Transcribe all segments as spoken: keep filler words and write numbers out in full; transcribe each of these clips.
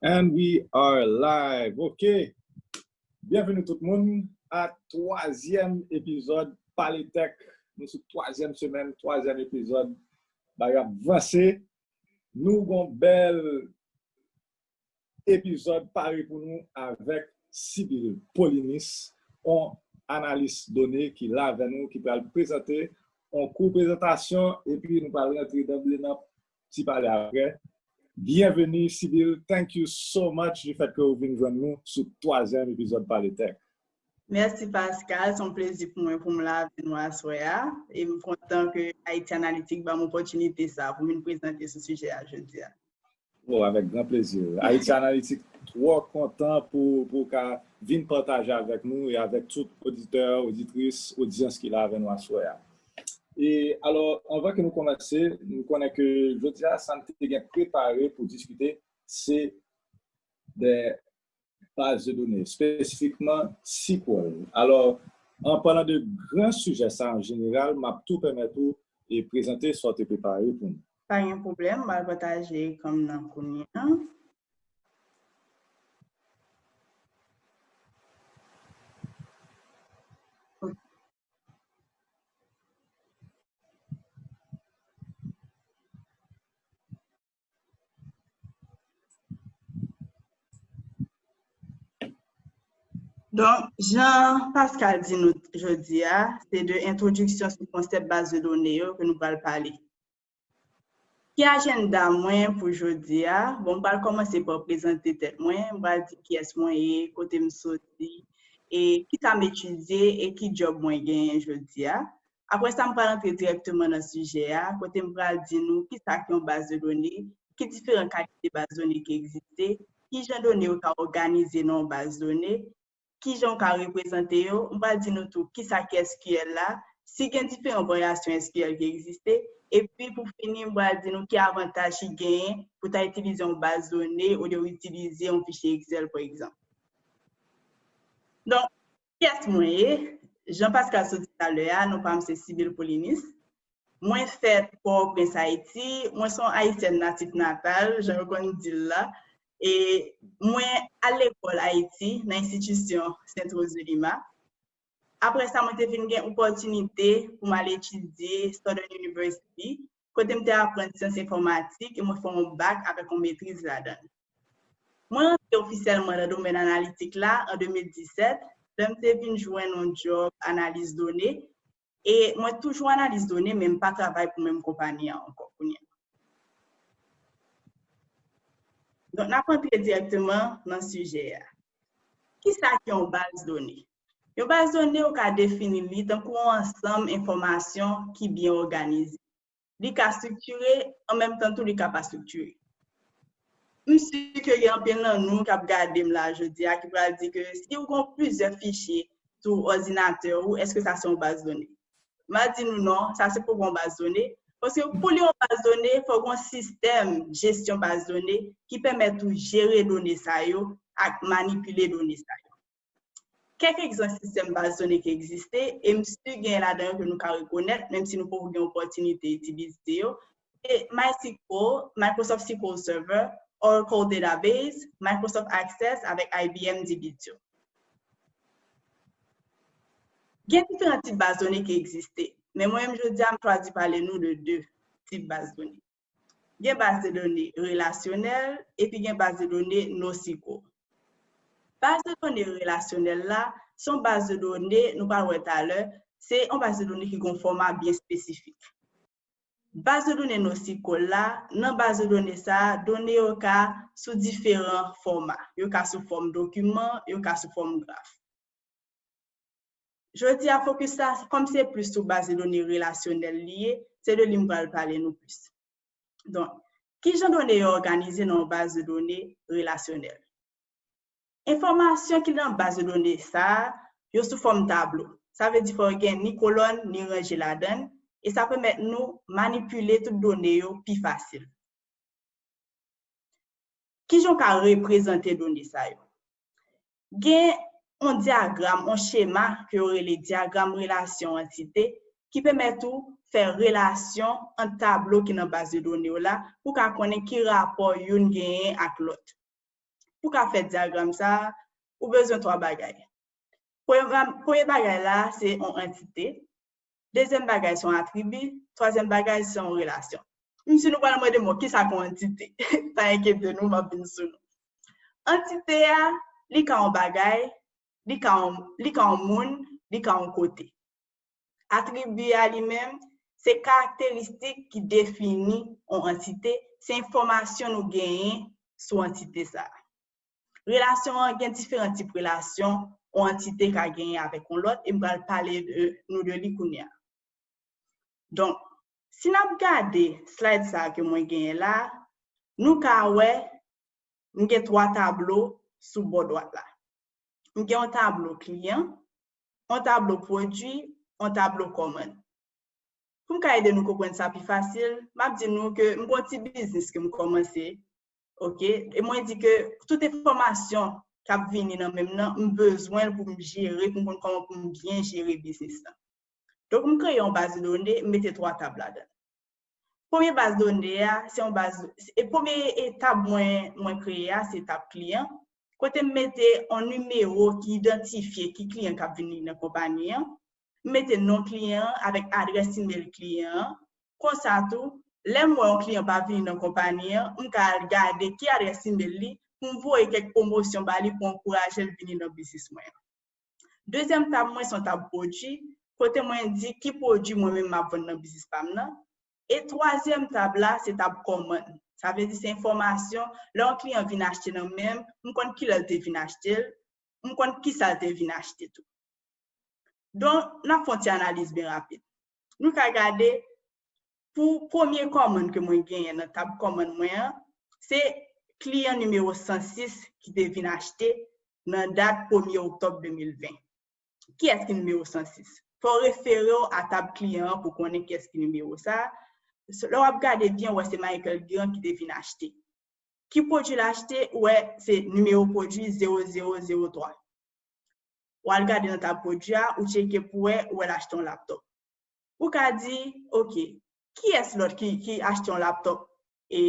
And we are live. Ok. Byenveni tout moun a twazyèm epizòd Pale Tech. Nou sou twazyèm semèn, twazyèm epizòd. Bagay ap vanse. Nou gon bèl epizòd pare pou nou avèk Sibyl Polinis, on analis done ki la avè nou, ki pral prezante on kou prezantasyon, epi nou pral rantre danble nan ti pale apre. Byenveni, Sibyl. Thank you so much du fait ke ou vin jwenn nou sou twazyèm epizòd Pale Tech. Mèsi, Pascal. Se yon plezi pou mwen pou m la avè nou aswè a. E m kontan ke Haiti Analytic ban m opòtinite sa pou m vin prezante sou sijè a jodi a. Oh, avèk gran plezi. Haiti Analytic twò kontan pou, pou ka vin pataje avèk nou e avèk tout oditè, oditris, odyans ki la avè nou aswè a. E alò, anvan ke nou kòmanse, nou konnen ke jodi a, sa n te gen prepare pou diskite, se de baz de done, espesifikman S Q L. Alò, an palan de gran sijè sa an jeneral, m ap tou pèmèt ou e prezante sa w te prepare pou nou. Pa gen pwoblèm, m pral pataje ekran m nan kounye a. Donk, jan Pascal di nou jodi a, se de entwodiksyon sou konsèp baz de done yo ke nou pral pale. Ki ajanda mwen pou jodi a? Bon, m pral kòmanse pa prezante tèt mwen, m pral di kiyès mwen ye, kote m soti, e kisa m etidye, e ki djòb mwen genyen jodi a. Apre sa, m pral antre dirèkteman nan sijè a, kote m pral di nou kisa ki yon baz de done, ki diferan kalite baz de done ki egziste, ki jan done yo ka òganize nan yon baz de done, ki jan w ka reprezante yo, m pral di nou tou kisa ki S Q L la, si gen diferan varyasyon S Q L ki egziste, epi pou fini, m pral di nou ki avantaj ki genyen pou ta itilize yon baz de done olye w itilize yon fichye Excel, pa egzanp. Donk, kiyès mwen ye? Jan Pascal sot di talè a, non pa m se Sibyl Polinis. Mwen fèt Pòtoprens, Ayiti. Mwen se yon Ayisyèn natif natal, jan yo konn di l la. E mwen al lekòl Ayiti, nan enstitisyon Sainte Rose de Lima. Apre sa, mwen te vin gen opòtinite pou m al etidye Southern University, kote m te aprann syans enfòmatik e mwen fè yon bak avèk yon metriz ladan l. Mwen rantre ofisyèlman nan domèn analitik la an de mil disèt, lè m te vin jwenn yon djòb analis done, e mwen toujou analis done, men m pa travay pou menm konpayi a ankò kounye a. Donk, n ap antre dirèkteman nan sijè a. Kisa ki yon baz done? Yon baz done, ou ka defini li tankou yon ansanm enfòmasyon ki byen òganize. Li ka estriktire, an menm tan tou, li ka pa estriktire. M si ke gen anpil nan nou k ap gade m la jodi a ki pral di ke si w gen plizyè fichye sou òdinatè ou, èske sa se yon baz done? M a di nou non, sa se poko yon baz done. Paske pou li yon baz done, fòk yon sistèm jesyon baz done ki pèmèt ou jere done sa yo ak manipile done sa yo. Kèk egzanp sistèm baz done ki egziste, e m si gen ladan yo ke nou ka rekonèt, menm si nou poko gen opòtinite itilize yo, se MySQL, Microsoft S Q L Server, Oracle Database, Microsoft Access avèk I B M DB two. Gen diferan tip baz done ki egziste, men mwen menm jodi a m chwazi pale nou de de tip baz done. Gen baz de done relasyonèl epi gen baz de done NoSQL. Baz de done relasyonèl la se yon baz de done, nou pral wè talè, se yon baz de done ki gen yon fòma byen espesifik. Baz de done NoSQL la, nan baz de done sa a, done yo ka sou diferan fòma. Yo ka sou fòm dokiman, yo ka sou fòm graf. Jodi a, fokis la, kòm se plis sou baz de done relasyonèl li ye, se de li m pral pale nou plis. Donk, ki jan done yo òganize nan yon baz de done relasyonèl? Enfòmasyon ki nan baz de done sa a, yo sou fòm tablo. Sa vle di fò gen ni kolòn, ni ranje ladan l, e sa pèmèt nou manipile tout done yo pi fasil. Ki jan w ka reprezante done sa yo? Gen yon dyagram, yon chema ke yo rele dyagram relasyon antite, ki pèmèt ou fè relasyon ant tablo ki nan baz de done w la pou w ka konnen ki rapò youn genyen ak lòt. Pou w ka fè dyagram sa a, ou bezwen twa bagay. Premye ba- premye bagay la, se yon antite. Dezyèm bagay, se yon atribi. Twazyèm bagay, se yon relasyon. Menm si nou pral mande mwen kisa k yon antite, pa enkyete nou, m ap vin sou nou. Antite a, li ka yon bagay, li ka yon, li ka yon moun, li ka yon kote. Atribi a li menm, se karakteristik ki defini yon antite, se enfòmasyon nou genyen sou antite sa a. Relasyon an, gen diferan tip relasyon yon antite ka genyen avèk yon lòt, e m pral pale de, nou de li kounye a. Donk, si n ap gade slide sa a ke mwen genyen la, nou ka wè m gen twa tablo sou bò dwat la. M gen yon tablo kliyan, yon tablo pwodui, yon tablo kòmann. Pou m ka ede nou konprann sa pi fasil, m ap di nou ke m gen yon ti biznis ke m kòmanse, oke? E mwen di ke tout enfòmasyon k ap vini nan men m nan, m bezwen l pou m jere, pou m konn kòman pou m byen jere biznis lan. Donk, m kreye yon baz de done, m mete twa tab ladan l. Premye baz de done a, se yon baz, e premye etap mwen, mwen kreye a, se etap kliyan, kote m mete yon nimewo ki idantifye ki kliyan k ap vin li nan konpayi an. M mete non kliyan an avèk adrès imèl kliyan an. Konsa tou, lè m wè yon kliyan pa vini nan konpayi an, m ka al gade ki adrès imèl li pou m voye kèk pwomosyon ba li pou ankouraje l vini nan biznis mwen an. Dezyèm tab mwen se yon tab pwodui, kote mwen di ki pwodui mwen menm m ap vann nan biznis pa m nan. E twazyèm tab la, se tab kòmann. Sa vle di se enfòmasyon, lè yon kliyan vin achte nan men m, m konn kilè l te vin achte l, m konn kisa l te vin achte tou. Donk, n ap fè yon ti analiz byen rapid. Nou ka gade, pou premye kòmann ke mwen genyen nan tab kòmann mwen an, se kliyan nimewo san sis ki te vin achte nan dat premye oktòb de mil ven. Kiyès ki nimewo san sis? Fò w refere w a tab kliyan an pou konnen kiyès ki nimewo sa a. Lè w ap gade byen, w wè se Michael Guiran ki te vin achte. Ki pwodui l achte? Ou wè se nimewo pwodui zewo zewo zewo twa. W al gade nan tab pwodui a, ou tcheke pou wè, ou wè l achte yon laptòp. Ou ka di, oke, kiyès lòt ki, ki achte yon laptòp e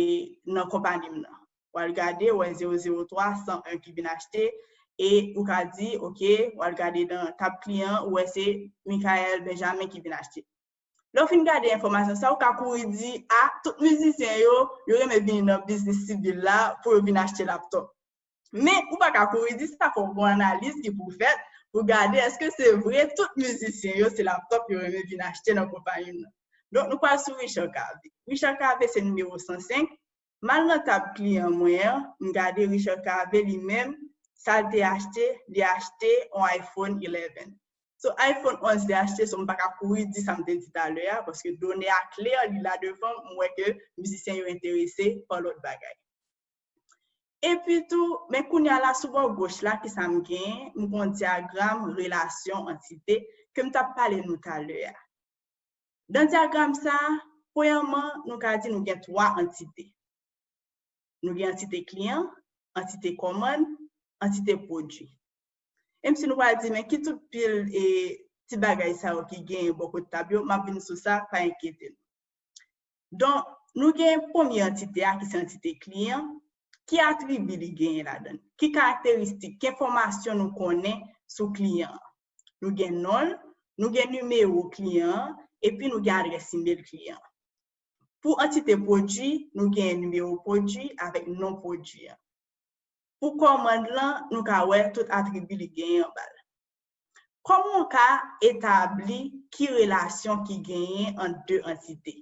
nan konpayi m nan? W al gade, ou wè zewo zewo twa san en ki vin achte, e ou ka di, oke, w al gade nan tab kliyan, ou wè se Michael Benjamin ki vin achte. Lè w fin gade enfòmasyon sa, ou ka kouri di, a, tout mizisyen yo, yo renmen vini nan biznis sivil la pou yo vin achte laptòp. Men, ou pa ka kouri di sa, fò w gen yon analiz ki pou fèt pou gade èske se vre tout mizisyen yo, se laptòp yo renmen vin achte nan konpayi m nan. Donk, nou pral sou Richard Cavé. Richard Cavé se nimewo san senk. M al nan tab kliyan mwen an, m gade Richard Cavé li menm, sa l te achte, li achte yon iPhone eleven. So, iPhone onz li achte, so m pa ka kouri di sa m te di talè a, paske done a klè, li la devan m, m wè ke mizisyen yo enterese pa lòt bagay. Epi tou, men kounye a la, sou bò goch la, kisa m genyen? M gen yon dyagram relasyon antite ke m t ap pale nou talè a. Nan dyagram sa a, premyèman, nou ka di nou gen twa antite. Nou gen antite kliyan, antite kòmann, antite pwodui. E m si nou pral di, men ki tout pil e ti bagay sa yo ki genyen bò kote tab yo, m ap vin sou sa, pa enkyete nou. Donk, nou gen premye antite a, ki se antite kliyan. Ki atribi li genyen ladan l? Ki karakteristik, ki enfòmasyon nou konnen sou kliyan an? Nou gen non l, nou gen nimewo kliyan an, epi nou gen adrès imèl kliyan an. Pou antite pwodui, nou gen nimewo pwodui avèk non pwodui an. Pou kòmann lan, nou ka wè tout atribi li genyen anba l. Kòman w ka etabli ki relasyon ki genyen ant de antite?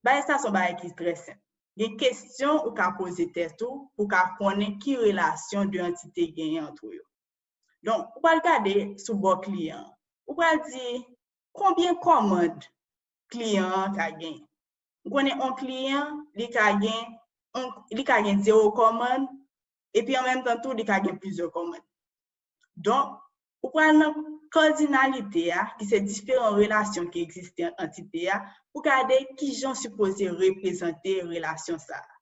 Bagay sa se yon bagay ki trè senp. Gen kesyon ou ka poze tèt ou pou w ka konnen ki relasyon de antite genyen ant yo. Donk, ou pral gade sou bò kliyan an. Ou pral di, konbyen kòmand kliyan an ka gen? Ou konnen yon kliyan, li ka gen, yon, li ka gen zewo kòmand, epi an menm tan tou, li ka gen plizyè kòmand. Donk, ou pral nan kòdinalite a, ki se diferan relasyon ki egziste ant antite a, pou gade kijan w sipoze reprezante relasyon sa a.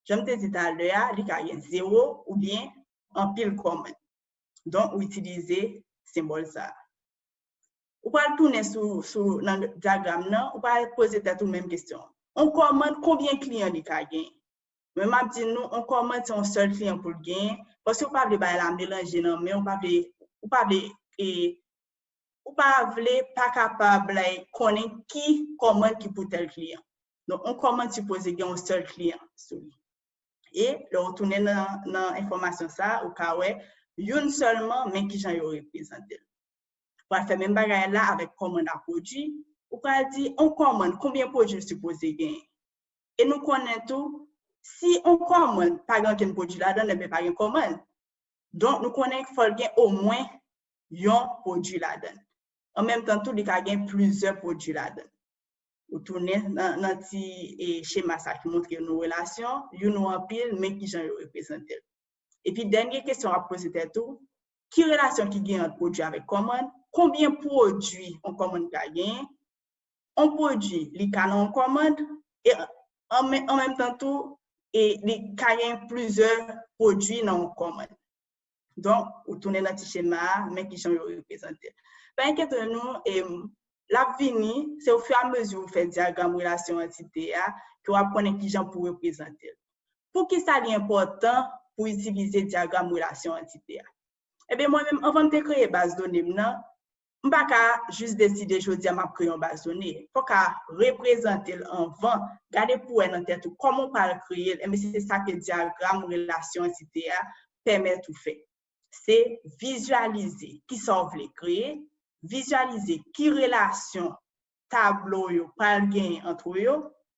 Jan m te di talè a, li ka gen zewo oubyen anpil kòmand. Donk, ou itilize senbòl sa a. Ou pral tounen sou, sou, nan dyagram nan, ou pral poze tèt ou menm kesyon. Yon kòmand, konbyen kliyan li ka gen? Men m ap di nou, yon kòmann se yon sèl kliyan pou l genyen, paske ou pa vle bay la melanje nan men, ou pa vle, ou pa vle, e, ou pa vle pa kapab, like, konnen ki kòmann ki pou tèl kliyan. Donk, yon kòmann sipoze gen yon sèl kliyan sou li. E lè w tounen nan, nan enfòmasyon sa a, ou ka wè youn sèlman, men kijan yo reprezante l. Ou pral fè menm bagay la avèk kòmann a pwodui. Ou pral di, yon kòmann, konbyen pwodui l sipoze genyen? E nou konnen tou, si yon kòmann pa gen okenn pwodui ladan l, enben pa gen kòmann. Donk, nou konnen fò l gen omwen yon pwodui ladan l. An menm tan tou, li ka gen plizyè pwodui ladan l. Ou tounen nan, nan ti, e, chema sa ki montre nou relasyon, youn ou anpil, men kijan yo reprezante l. Epi dènye kesyon w ap poze tèt ou, ki relasyon ki gen ant pwodui avèk kòmann? Konbyen pwodui yon kòmann ka genyen? Yon pwodui, li ka nan yon kòmann, e an, an menm tan tou, e li ka gen plizyè pwodui nan yon kòmann. Donk, ou tounen nan ti chema a, men kijan yo reprezante l. Pa enkyete nou, e, l ap vini, se ofiramezi ou fè dyagram relasyon antite a, ke w ap konnen kijan pou reprezante l. Poukisa li enpòtan pou itilize dyagram relasyon antite a? Ebyen, mwen menm, anvan m te kreye baz done m nan, m pa ka jis deside jodi a m ap kreye yon baz done. Fò w ka reprezante l anvan, gade pou wè nan tèt ou kòman w pral kreye l, enben se sa ke dyagram relasyon antite a pèmèt ou fè. Se vizyalize kisa w vle kreye, vizyalize ki relasyon tablo yo pral genyen ant yo,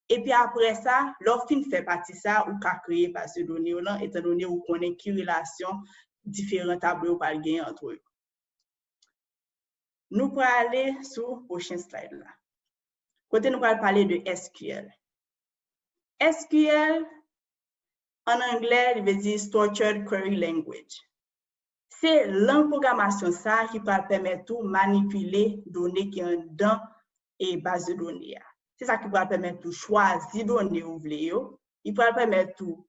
epi apre sa, lè w fin fè pati sa, ou ka kreye baz de done yo lan, etandone ou konnen ki relasyon diferan tablo yo pral genyen ant yo. Nou prale sou pwochen slide la. Kote nou pral pale de S Q L. S Q L, an anglè, li vle di Structured Query Language. Se lang pwogramasyon sa a ki pral pèmèt ou manipile done ki anndan e baz de done a. Se sa ki pral pèmèt ou chwazi done ou vle yo. Li pral pèmèt ou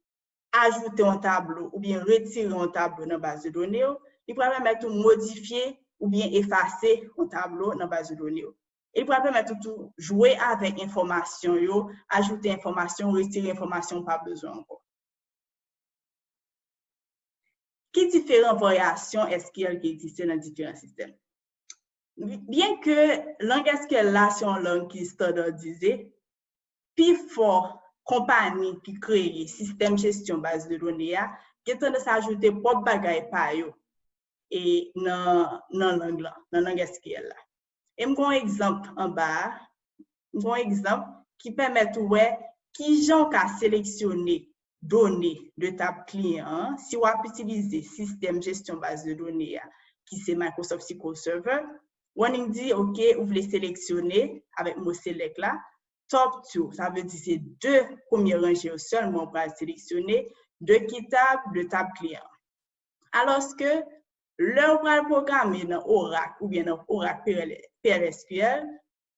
ajoute yon tablo oubyen retire yon tablo nan baz de done yo. Li pral pèmèt ou modifye oubyen efase yon tablo nan baz de done yo. E li pral pèmèt ou tou jwe avèk enfòmasyon yo, ajoute enfòmasyon, retire enfòmasyon ou pa bezwen ankò. Ki diferan varyasyon S Q L ki egziste nan diferan sistèm? Byenke lang S Q L la se yon lang ki estandadize, pifò konpayi ki kreye sistèm jesyon baz de done a gen tandans ajoute pwòp bagay pa yo e nan, nan lang lan, nan lang S Q L la. E m gen yon egzanp anba a, m gen yon egzanp ki pèmèt ou wè kijan w ka seleksyone done de tab kliyan an si w ap itilize sistèm jesyon baz de done a, ki se Microsoft S Q L Server. W annik di, oke, ou vle seleksyone avèk mo select la, top two, sa vle di se de premye ranje yo sèlman w pral seleksyone, de ki tab, de tab kliyan. Alòske, lè w pral pwograme nan Oracle oubyen nan Oracle P L, P L S Q L,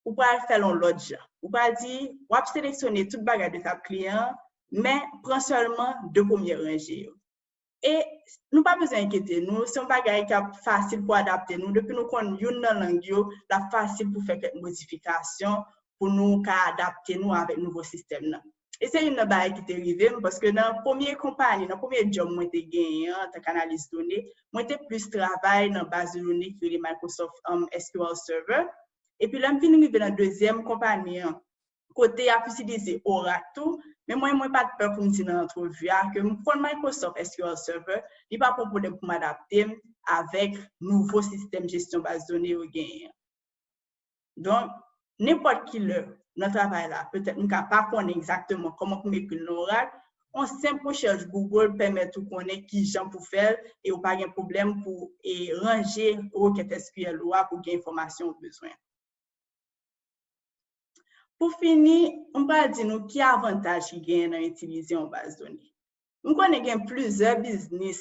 ou pral fè l yon lòt jan. Ou pral di, w ap seleksyone tout bagay de tab kliyan an, men pran sèlman de premye ranje yo. E nou pa bezwen enkyete nou, se yon bagay k ap fasil pou adapte nou. Depi nou konn youn nan lang yo, l ap fasil pou fè kèk modifikasyon pou nou ka adapte nou avèk nouvo sistèm nan. E se youn nan bagay ki te rive m, paske nan premye konpayi, nan premye djòb mwen te genyen an, antanke analis done, mwen te plis travay nan baz de done ki rele Microsoft, um, S Q L Server. Epi lè m vin rive nan dezyèm konpayi an, kote y ap itilize Oracle tou, men mwen, mwen pa t pè pou m di nan antrevi a ke m konn Microsoft S Q L Server, li pa pran pwoblèm pou m adapte m avèk nouvo sistèm jesyon baz done yo genyen an. Donk, nenpòt ki lè nan travay la, petèt m ka pa konnen egzakteman kòman pou m ekri l nan Oracle, yon senp rechèch Google pèmèt ou konnen kijan pou fè l e ou pa gen pwoblèm pou, e, ranje rekèt S Q L ou a pou gen enfòmasyon ou bezwen. Pou fini, m pral di nou ki avantaj ki genyen nan itilize yon baz done. M konnen gen plizyè biznis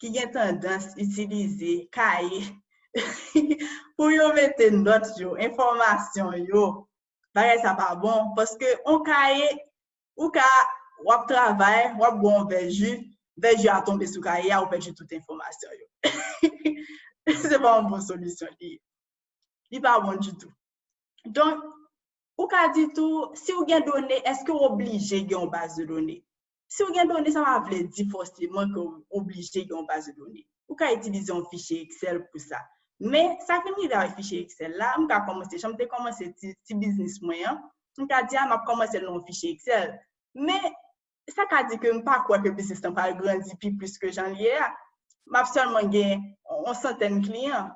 ki gen tandans itilize kaye pou yo mete nòt yo, enfòmasyon yo. Bagay sa pa bon, paske yon kaye, ou ka, w ap travay, w ap bwè yon vè ji, vè ji a tonbe sou kaye a, ou pèdi tout enfòmasyon yo. Se pa yon bon solisyon li ye. Li pa bon ditou. Donk, ou ka di tou, si w gen done, èske w oblije gen yon baz de done? Si w gen done, sa pa vle di fòseman ke w oblije gen yon baz de done. Ou ka itilize yon fichye Excel pou sa. Men, sa k vin rive avèk fichye Excel la, m ka kòmanse, jan m te kòmanse ti, ti biznis mwen an, m ka di, a, m ap kòmanse l nan yon fichye Excel. Men, sa ka di ke m pa kwè ke biznis lan pral grandi pi plis ke jan l ye a. M ap sèlman gen yon santèn kliyan.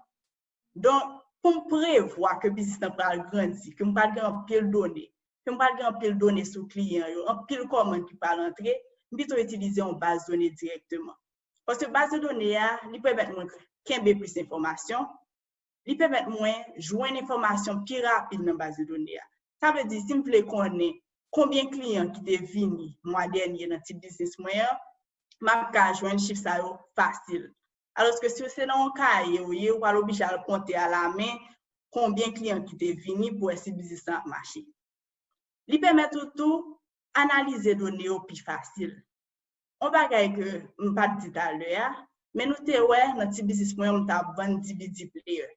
Donk, pou m prevwa ke biznis lan pral grandi, ke m pral gen anpil done, ke m pral gen anpil done sou kliyan yo, anpil kòmann ki pral antre, m pito itilize yon baz done dirèkteman. Paske baz de done a, li pèmèt mwen kenbe plis enfòmasyon, li pèmèt mwen jwenn enfòmasyon pi rapid nan baz de done a. Sa vle di, si m vle konnen konbyen kliyan ki te vini mwa dènye nan ti biznis mwen an, m ap ka jwenn chif sa yo fasil. Alòske si se nan yon kaye ou ye, ou pral oblije al konte alamen konbyen kliyan ki te vini pou wè si biznis lan ap mache. Li pèmèt ou tou analize done yo pi fasil. Yon bagay ke m pa t di talè a, men nou te wè nan ti biznis mwen, m t ap vann D V D player.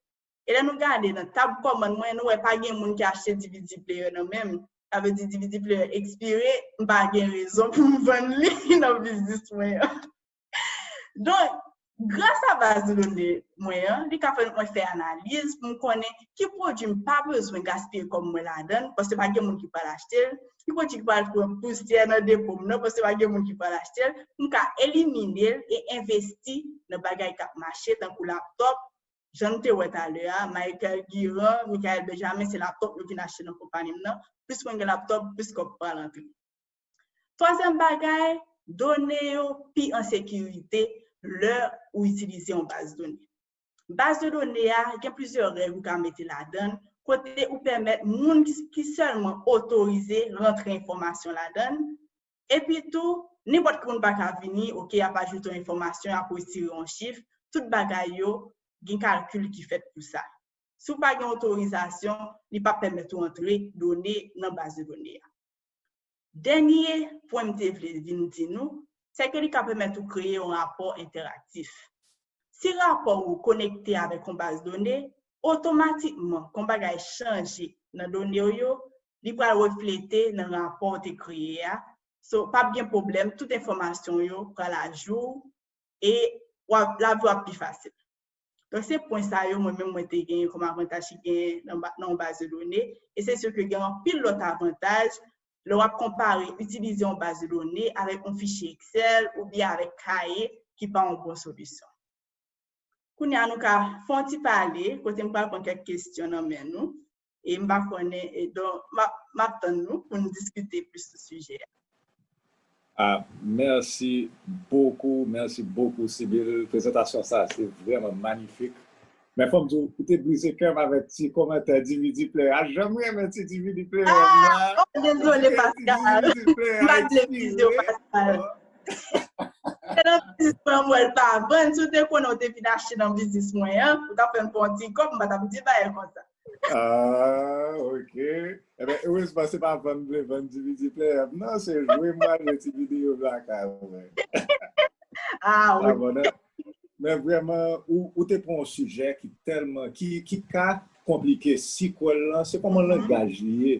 E lè nou gade nan tab kòmann mwen, nou wè pa gen moun ki achte D V D player nan men m. Sa vle di D V D player ekspire, m pa gen rezon pou m vann li nan biznis mwen an. Donk, gras a baz de done mwen an, li ka pèmèt mwen fè analiz pou m konnen ki pwodui m pa bezwen gaspiye kòb mwen ladan l, paske pa gen moun ki pral achte l, ki pwodui ki pral pran pousyè nan depo m nan, paske pa gen moun ki pral achte l, pou m ka elimine l e envesti nan bagay k ap mache, tankou laptòp, jan n te wè talè a, Michael Guirand, Michael Benjamin, se laptòp yo vin achte nan konpayi m nan, plis mwen gen laptòp, plis kòb pral antre. Twazyèm bagay, done yo pi an sekirite lè ou itilize yon baz done. Baz de done a gen plizyè règ ou ka mete ladan l, kote ou pèmèt moun ki, ki sèlman otorize rantre enfòmasyon ladan l. Epi tou, nenpòt ki moun pa ka vini, oke, y ap ajoute yon enfòmasyon, y ap retire yon chif, tout bagay yo, gen kalkil ki fèt pou sa. Si w pa gen otorizasyon, li p ap pèmèt ou antre done nan baz de done a. Dènye pwen m te vle vin di nou, se ke li ka pèmèt ou kreye yon rapò entèraktif. Si rapò ou konekte avèk yon baz done, otomatikman, kon bagay chanje nan done w yo, li pral reflete nan rapò w te kreye a. So, p ap gen pwoblèm, tout enfòmasyon yo pral ajou e w ap, lavi w ap pi fasil. Donk, se pwen sa yo, mwen menm, mwen te genyen kòm avantaj ki genyen nan ba-, nan yon baz de done. E se si ke gen anpil lòt avantaj lè w ap konpare itilize yon baz de done avèk yon fichye Excel oubyen avèk kaye ki pa yon bon solisyon. Kounye a, nou ka fè yon ti pale, kote m pral pran kèk kesyon nan men nou. E m pa konnen, e donk, m ap, m ap tann nou pou n diskite plis sou sijè a. Ah, merci beaucoup, merci beaucoup, Sibyl. Prezantasyon sa, se vrèman manifik. Men fò m di w, ou te brize kè m avèk ti kòmantè D V D player a. Jan m renmen ti D V D player m nan. Ah, oh, dezole, Pascal. M pa t vle brize w, Pascal. Se nan biznis mwen, m wè l pa vann. Si w te konnen w te vin achte nan biznis mwen an, ou t ap fè m fè yon ti kòb, m pa t ap di bagay konsa. Ah, ok. Eben, erezman, se pa vann m vle vann D V D player m nan, se jwe m al jwe ti videyo blaka mwen. Ah, ok. Men vrèman, ou, ou te pran yon sijè ki tèlman, ki, ki ka konplike. Sikwèl lan, se kòman langaj li ye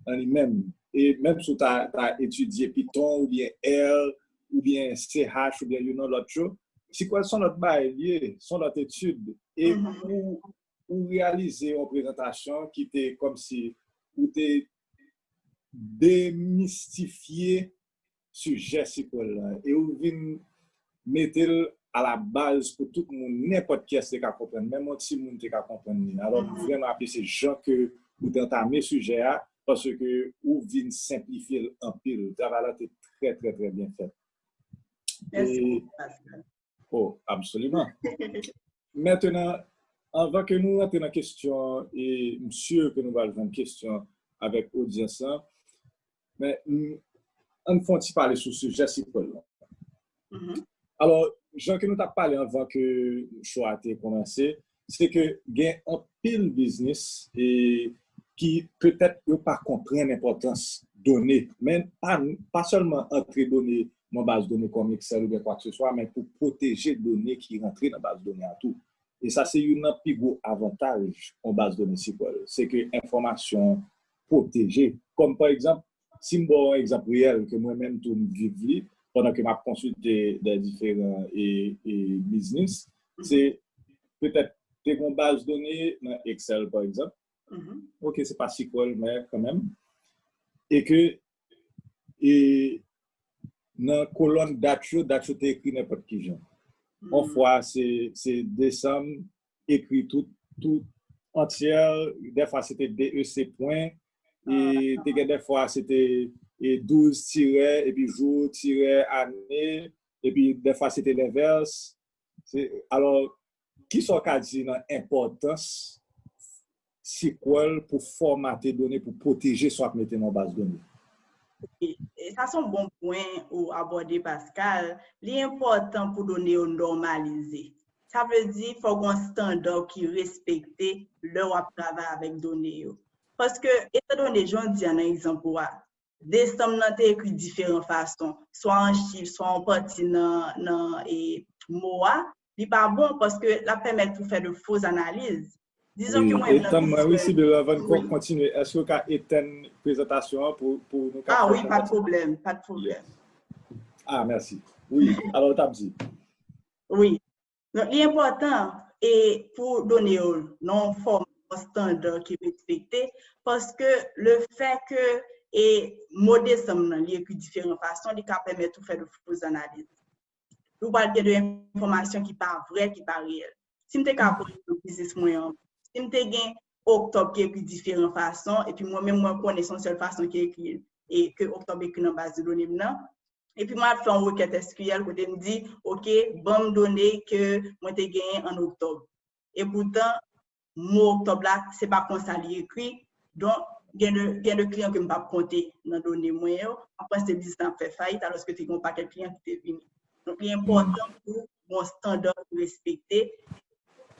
an li menm. E menm si w ta, ta etidye Python oubyen R oubyen C H oubyen you know lòt yo, sikwèl se yon lòt bagay li ye, se yon lòt etid. E ou, ou reyalize yon prezantasyon ki te kòmsi ou te demistifye sijè sikwèl lan e ou vin mete l a la baz pou tout moun, nenpòt kiyès te ka konprann, menm yon timoun te ka konprann li. Alò, m vrèman apresye jan ke ou te antame sijè a, paske ou vin senplifye l anpil. Travay la te trè, trè, trè byen fèt. Mèsi, Pascal. Oh, absoliman. Mentenan, anvan ke nou rantre nan kesyon, e m si ke nou pral jwenn kesyon avèk odyans lan, men ann fè yon ti pale sou sijè sikwèl lan. Alò, jan ke nou t ap pale anvan ke show a te kòmanse, se ke gen anpil biznis e ki petèt yo pa konprann enpòtans done, men pa, pa sèlman antre done nan baz done kòm Excel oubyen kwakeseswa, men pou pwoteje done ki rantre nan baz done a tou. E sa se youn nan pi gwo avantaj yon baz done sikwèl, se ke enfòmasyon pwoteje. Kòm pa egzanp, si m ba w yon egzanp reyèl ke mwen menm tou m viv li, pandan ke m ap konsilte de diferan e, e biznis, se petèt te gen yon baz done nan Excel, pa egzanp. Ok, se pa S Q L, men kanmenm. E ke e nan kolòn dat yo, dat yo te ekri nenpòt ki jan. Yon fwa, se, se desanm, ekri tout, tout antyè, dèfwa se te D E C pwen, e te gen dèfwa se te e douz tirè, epi jou, tirè, ane, epi dèfwa se te lenvès. Se, alò, kisa w ka di nan enpòtans S Q L pou fòmate done, pou pwoteje sa w ap mete nan baz done? E sa se yon bon pwen ou abòde, Pascal. Li enpòtan pou done yo nòmalize. Sa vle di, fò gen yon estanda ki respekte lè w ap travay avèk done yo. Paske, etandone, jan w di a nan egzanp ou a, desanm nan te ekri diferan fason, swa an chif, swa an pati nan, nan e, mo a, li pa bon paske l ap pèmèt ou fè de fo analiz. Dizon ke mwen menm nan Etann mwen, wi, Sibila, avan n kontinye, èske w ka etenn prezantasyon an pou, pou nou ka Ah wi, pa de pwoblèm, pa de pwoblèm. Ah, mèsi. Wi, alò, w t ap di. Wi. Donk, li enpòtan e pou done yo nan yon fòm estanda ki respekte, paske le fè ke e mo desanm nan, li ekri diferan fason, li ka pèmèt ou fè de fo analiz. Ou pral gen de enfòmasyon ki pa vrè, ki pa reyèl. Si m te ka pran egzanp biznis mwen an, si m te gen oktòb ki ekri diferan fason, epi mwen menm mwen konnen se yon sèl fason ki ekri e ke oktòb ekri nan baz de done m nan, epi mwen ap fè yon rekèt S Q L kote m di, ok, ban m done ke mwen te genyen an oktòb. Epoutan, mo oktòb la, se pa konsa li ekri. Donk, gen de, gen de kliyan ke m p ap konte nan done mwen yo, m ap panse biznis la ap fè fayit, alòske te gen yon pakèt kliyan ki te vini. Donk, li enpòtan pou yon estanda ki respekte.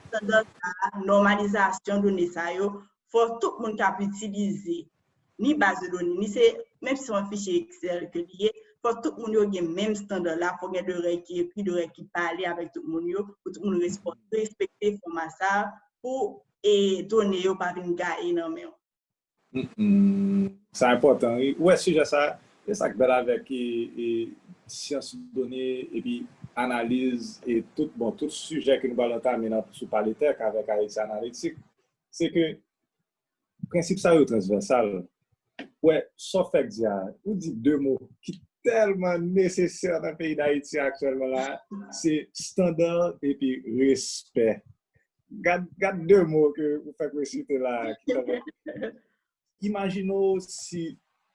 Estanda sa a, nòmalizasyon done sa yo, fò tout moun k ap itilize ni baz de done, ni se, menm si se yon fichye Excel ke li ye, fò tout moun yo gen menm estanda la, fò gen de règ ki ekri, de règ ki pale avèk tout moun yo, pou tout moun respekte fòma sa a, pou e done yo pa vin gaye nan men w. Sa enpòtan, wi. Ou wè sijè sa, e sa k bèl avèk e, e, syans done epi analiz e tout, bon, tout sijè ke nou pral antame nan sou Pale Tech avèk Haiti Analytics, se ke prensip sa yo transvèsal. Ou wè, sa w fèk di a, ou di de mo ki tèlman nesesè nan peyi Dayiti aktyèlman la, se estanda epi respè. Gad, gad de mo ke ou fèk resite la a, ki tèlman Imajine w si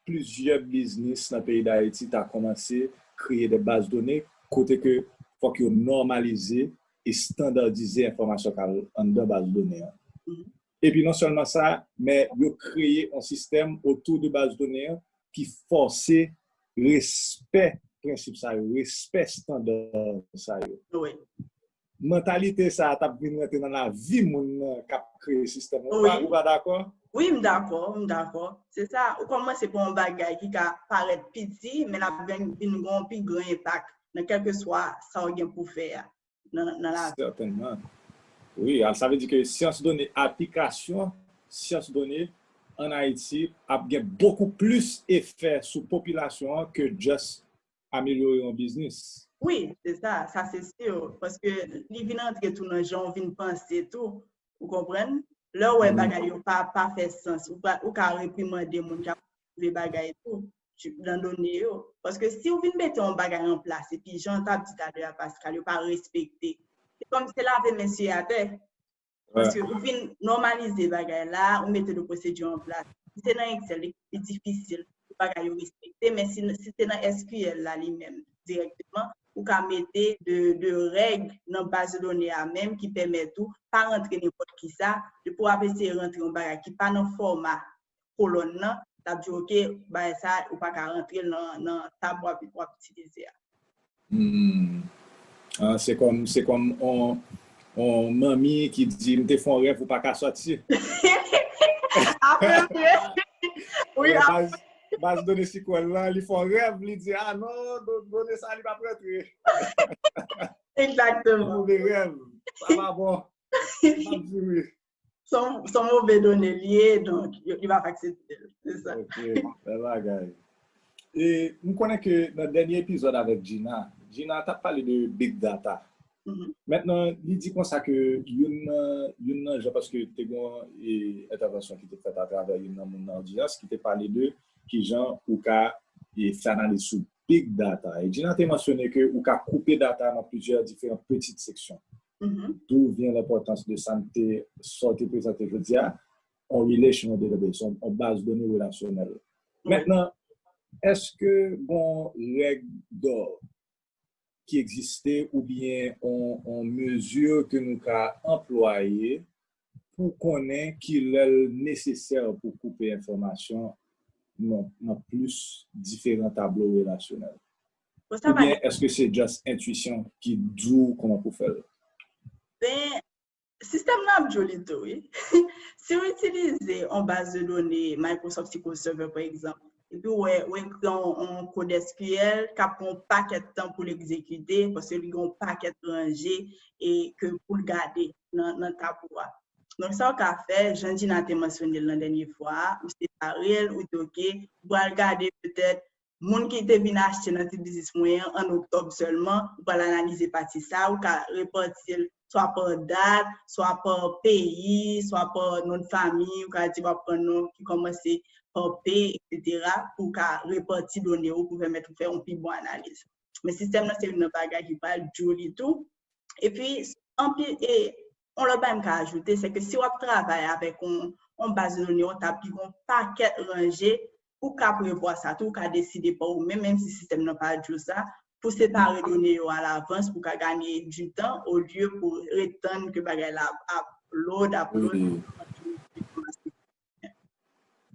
plizyè biznis nan peyi Dayiti ta kòmanse kreye de baz done kote ke fòk yo nòmalize, estandadize enfòmasyon k al anndan baz done an. Epi non sèlman sa, men yo kreye yon sistèm otou de baz done an ki fòse respè prensip sa yo, respè estanda sa yo. Mantalite sa a t ap vin rantre nan lavi moun nan k ap kreye sistèm nan. Ou pa, ou pa dakò? Wi, m dakò, m dakò. Se sa, ou kòmanse pa yon bagay ki ka parèt piti, men l ap vin, vin gen yon pi gran enpak nan kèlkeswa sa w gen pou fè a nan, nan lavi. Sètènman. Wi, sa vle di ke syans done, aplikasyon syans done ann Ayiti ap gen bokou plis efè sou popilasyon an ke just amelyore yon biznis. Wi, se sa, sa se si. Paske li vin antre tou nan jan w vin panse tou. Ou konprann? Lè w wè bagay yo pa, pa fè sans, ou, pa, ou ka reprimande moun k ap pwouve bagay tou nan done yo. Paske si w vin mete yon bagay an plas, epi jan w t ap di talè a, Pascal, yo pa respekte, se kòm se lave men sye atè. Paske ou vin nòmalize bagay la, ou mete de pwosedi an plas. Si se nan Excel, li pi difisil pou bagay yo respekte, men si, si se nan S Q L la li menm, dirèkteman, ou ka mete de, de règ nan baz de done a menm ki pèmèt ou pa rantre nenpòt kisa, depi w ap eseye rantre yon bagay ki pa nan fòma kolòn nan, l ap di, ok, bagay sa, ou pa ka rantre l nan, nan tab w ap, w ap itilize a. Hmm. Ah, se kòm, se kòm on, on manmi ki di, m te fè yon rèv ou pa ka sòti. Apeprè. Wi, baz, baz done S Q L lan, li fè yon rèv, li di, ah non, do- done sa, li p ap rantre. Egzakteman. Move rèv. Sa pa bon. M ap di wi. Son, son move done li ye, donk, yo- li p ap aksepte l. Se sa. Ok, bèl bagay. E, m konnen ke nan dènye epizòd avèk Gina, Gina t ap pale de big data. Mentnan, li di konsa ke youn nan, youn nan jan, paske te gen yon entèvansyon ki te fèt atravè youn nan moun nan odyans ki te pale de kijan ou ka e, fè analiz sou big data. E Gina te mansyone ke ou ka koupe data nan plizyè diferan pitit seksyon. D'où vient l'importance de sa m te, sa w te prezante jodi a, on relational database, on, on baz done relasyonèl. Mentnan, èske gon règ dò ki egziste oubyen on, on mezi ke nou ka anplwaye pou konnen ki lè l nesesè pou koupe enfòmasyon nan, nan plis diferan tablo relasyonèl? Oubyen èske se just entwisyon ki di w kòman pou fè l? Ben, sistèm nan ap di w li tou, wi. Si w itilize yon baz de done Microsoft S Q L Server, pa egzanp, epi w wè, w ekri yon, yon kòd S Q L k ap pran yon pakèt tan pou l egzekite, paske li gen yon pakèt ranje e ke pou l gade nan, nan tablo a. Donk, sa w ka fè, jan Gina te mansyone l nan dènye fwa a, ou separe l, ou di, oke, ou pral gade petèt moun ki te vin achte nan ti biznis mwen an, an oktòb sèlman, ou pral analize pati sa, ou ka repati l swa pa dat, swa pa peyi, swa pa non de fanmi, ou ka di w ap pran non ki kòmanse pa P, etsetera, pou w ka repati done w pou pèmèt ou fè yon pi bon analiz. Men sistèm nan se youn nan bagay ki pral di w li tou. Epi, anpil, e, yon lòt bagay m ka ajoute, se ke si w ap travay avèk yon, yon baz de done, yon tab ki gen yon pakèt ranje, ou ka prevwa sa tou, ou ka deside pa ou menm, menm si sistèm nan pa di w sa, pou separe done yo alavans, pou ka ganye di tan, olye pou ret tann ke bagay la ap, ap load, ap load.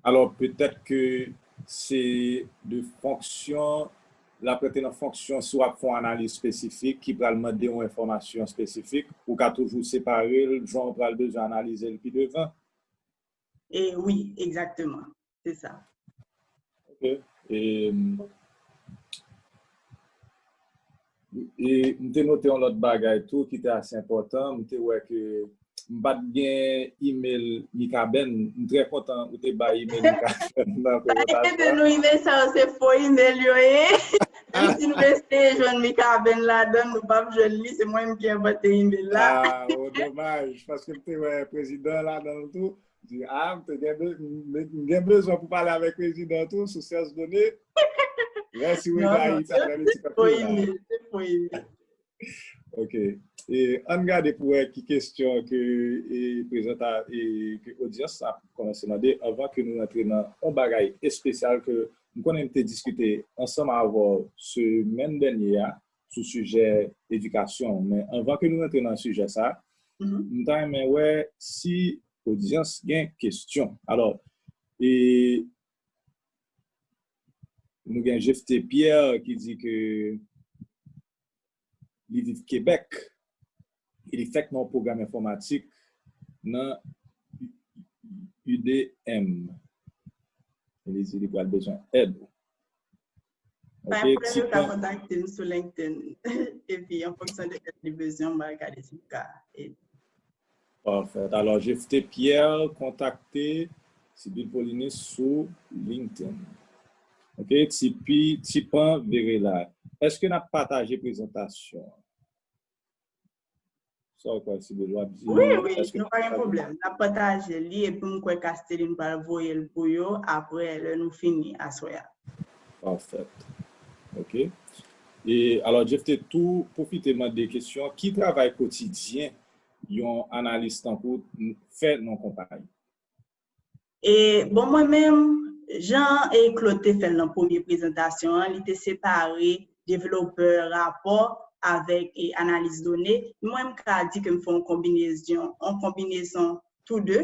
Alò, petèt ke se de fonksyon, l ap rete nan fonksyon si w ap fè yon analiz espesifik ki pral mande yon enfòmasyon espesifik, ou ka toujou separe l, jan w pral bezwen analize l pi devan. E wi, egzakteman. Se sa. Ok. E, e m te note yon lòt bagay tou ki te ase enpòtan. M te wè ke m pa t gen email Mikaben. M trè kontan ou te bay email Mikaben nan prezentasyon. Enkyete nou, email sa yo se fo email yo ye. Menm si nou eseye jwenn Mikaben ladan l, nou p ap jwenn li, se mwen menm ki envante email la. Ah, oh, domaj, paske m te wè prezidan ladan l tou. Di, ah, m te gen, m gen bezwen pou pale avèk prezidan tou sou syans done. Lè si w Ayiti, apre li ti pèp la. Ok. E, ann gade pou wè ki kesyon ke e, prezanta, e, ke odyans ap kòmanse mande anvan ke nou rantre nan yon bagay espesyal ke m konnen m te diskite ansanm avè w semèn dènye a sou sijè edikasyon. Men anvan ke nou rantre nan sijè sa, m ta renmen wè si odyans gen kesyon. Alò, e, nou gen Jefte Pierre ki di ke li viv Kebèk e li fèk nan yon pwogram enfòmatik nan U D M. E li di li pral bezwen èd. Pa gen pwoblèm, yo ka kontakte m sou LinkedIn. Epi, an fonksyon de èd li bezwen, m pral gade si m ka ede. Parfait. Alò, Jefte Pierre kontakte Sibyl Paulinus sou LinkedIn. Ok, Tipi, Tipan Verela. Èske n ap pataje prezantasyon an? Sa w kwè, Sibyl, w ap di? Wi, wi, nou pa gen pwoblèm. N ap pataje li, epi m kwè Casteline pral voye l pou yo apre lè nou fini aswè a. Parfait. Ok. E, alò, Jefte tou pwofite mande kesyon, ki travay kotidyen yon analis tankou w fè nan konpayi? E, bon, mwen menm, jan e Claude te fè l nan premye prezantasyon an, li te separe devlopè rapò avèk e, analis done. Mwen, m ka di ke m fè yon konbinezyon, yon konbinezon tou de.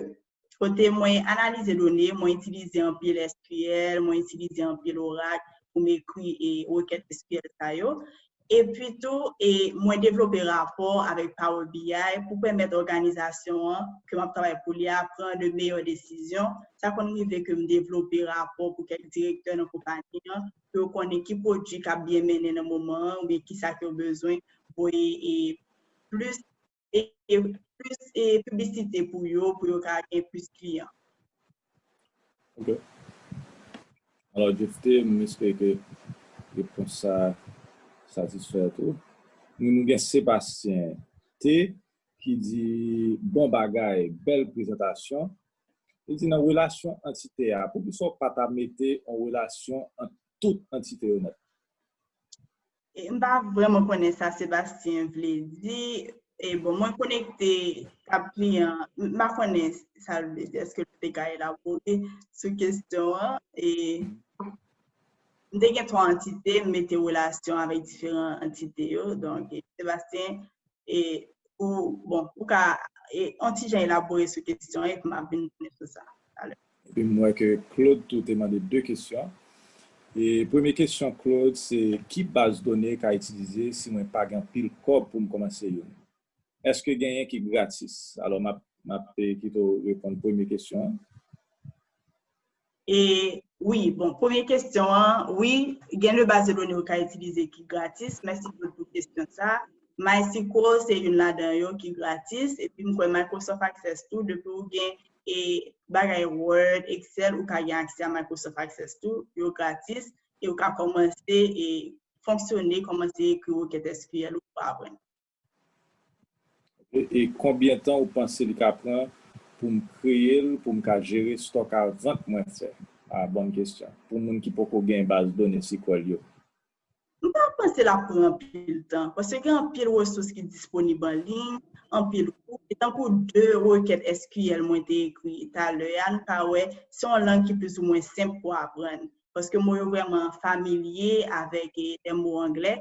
Kote mwen analize done, mwen itilize anpil S Q L, mwen itilize anpil Oracle pou m ekri e, rekèt S Q L sa yo. Epi tou, e, mwen devlope rapò avèk Power B I pou pèmèt òganizasyon an ke m ap travay pou li a pran de meyè desizyon. Sa konn rive ke m devlope rapò pou kèk direktè nan konpayi an, pou yo konnen ki pwodui k ap byen mennen nan moman an, oubyen kisa ke yo bezwen voye e plis, e, e plis e piblisite pou yo, pou yo ka gen plis kliyan. Ok. Alò, Jefte, m espere ke repons sa satisfè w tou. Nou, nou gen Sebastien T ki di, bon bagay, bèl prezantasyon. Li di, nan relasyon antite a, poukisa w pa ta mete yon relasyon ant tout antite yo nèt? E m pa vrèman konnen sa Sebastien vle di. E bon, mwen konekte tab kliyan, m pa konnen sa l vle di. Èske l te ka elabore sou kesyon an? E m te gen twa antite, m mete relasyon avèk diferan antite yo. Donk, e, Sebastien, e, ou, bon, ou ka e, yon ti jan elabore sou kesyon an, epi m ap vin tounen sou sa talè. Epi m wè ke Claude tou te mande de kesyon. E premye kesyon Claude, se ki baz done ka itilize si mwen pa gen anpil kòb pou m kòmanse youn? Èske genyen ki gratis? Alò, m ap, m ap, e, kite w reponn premye kesyon an. E wi, bon, premye kesyon an, wi, gen de baz de done ou ka itilize ki gratis. Mèsi Claude pou kesyon sa. MySQL se youn ladan yo ki gratis. Epi m kwè Microsoft Access tou, depi ou gen e bagay Word, Excel, ou ka gen aksè a Microsoft Access tou, yo gratis. E ou ka kòmanse e fonksyone, kòmanse ekri rekèt S Q L ou pou aprann. E, e konbyen tan ou panse li ka pran pou m kreye l, pou m ka jere stòk a vant mwen fè? A, bòn kesyon. Pou moun ki poko gen baz done S Q L yo. M pa panse l ap pran anpil tan, paske gen anpil resous ki disponib an liy, anpil kou, e tankou de rekèt S Q L mwen te ekri talè a, nou ka wè se yon lang ki plizoumwen senp pou aprann, paske mo yo vrèman familye avèk e, de mo anglè.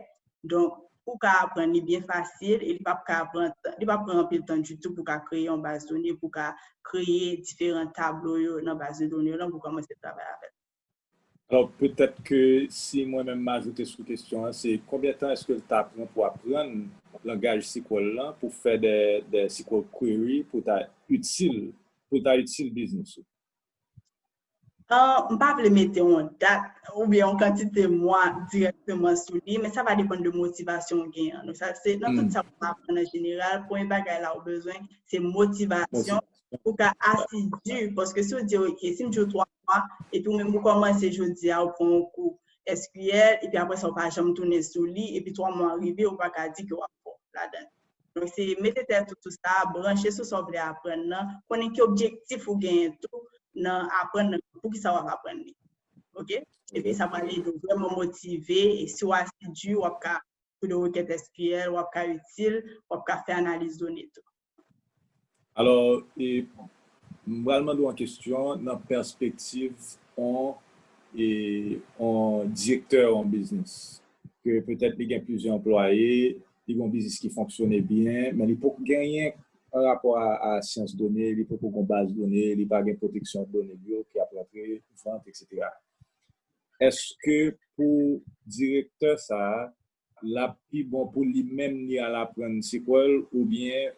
Donk, ou ka aprann li byen fasil e li p ap ka pran, li p ap pran anpil tan ditou pou w ka kreye yon baz done, pou w ka kreye diferan tablo yo nan baz de done yo, pou w kòmanse travay avè l. Alò, petèt ke si mwen menm m ajoute sou kesyon an, se konbyen tan èske l ta pran pou aprann langaj S Q L lan, pou fè de, de S Q L query, pou ta itil, pou ta itil biznis ou? Uh, m pa vle mete yon dat oubyen yon kantite mwa dirèkteman sou li, men sa va depann de motivasyon w genyen. Donk, sa, se nan tout sa w aprann an jeneral, premye bagay la ou bezwen, se motivasyon pou w ka asidi. Paske si w di, ok, si m di w twa mwa, epi ou menm ou kòmanse jodi a, ou pran yon kou S Q L, epi apre sa, ou pa janm tounen sou li, epi twa mwa rive, ou pa ka di ke w ap fò ladan l. Donk, se mete tèt ou sou sa, branche sou sa w vle aprann nan, konnen ki objektif ou genyen tou nan aprann nan, poukisa w ap aprann li. Ok? Epi sa pral ede w vrèman motive, e si w asidi, w ap ka fè de rekèt S Q L, w ap ka itil, w ap ka fè analiz done tou. Alò, e, m pral mande w yon kesyon nan pèspektiv yon, e, yon direktè yon biznis. Ke petèt li gen plizyè anplwaye, li gen yon biznis ki fonksyone byen, men li poko genyen an rapò a, a syans done, li poko gen baz done, li pa gen pwoteksyon done l yo ki ap rantre, vant, etsetera. Èske pou direktè sa a, l ap pi bon pou li menm li al aprann S Q L oubyen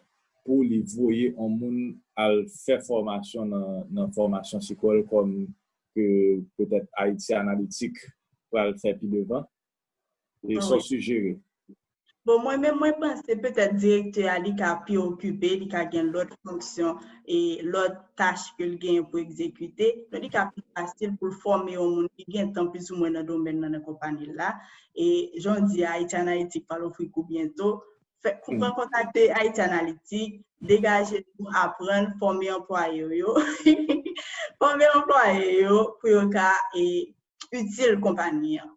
pou li voye yon moun al fè fòmasyon nan, nan fòmasyon S Q L kòm ke petèt Haiti Analytics pral fè pi devan? E sa w sijere? Bon, mwen menm, mwen panse petèt direktè a, li ka pi okipe, li ka gen lòt fonksyon e lòt tach ke l genyen pou egzekite. Donk, li ka pi fasil pou l fòme yon moun ki gen tan plizoumwen nan domèn nan, nan konpanyi l la. E jan w di a, Haiti Analytics pral ofri kou byento. Fè, pran kontakte Haiti Analytics, degaje nou, aprann, fòme anplwaye yo. Fòme anplwaye yo pou yo ka e, itil konpayi an.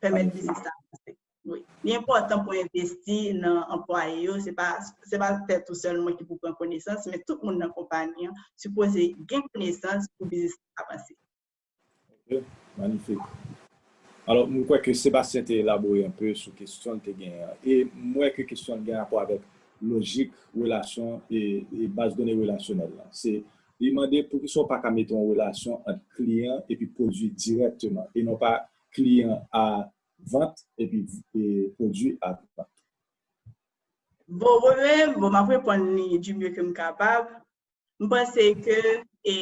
Pèmèt biznis la avanse. Wi. Li enpòtan pou envesti nan anplwaye yo. Se pa, se pa tèt ou sèlman ki pou pran konesans, men tout moun nan konpayi an sipoze gen konesans pou biznis la avanse. Ok, manifik. Alò, m kwè ke Sebastien te elabore enpe sou kesyon l te genyen an. E m wè ke kesyon l gen rapò avèk lojik relasyon e, e baz done relasyonèl la. Se, li mande poukisa w pa ka mete yon relasyon ant kliyan epi pwodui dirèkteman, e non pa kliyan a vant epi e, pwodui a vant. Bon, mwen menm, bon, m ap reponn li du mieux ke m kapab. M panse ke, e,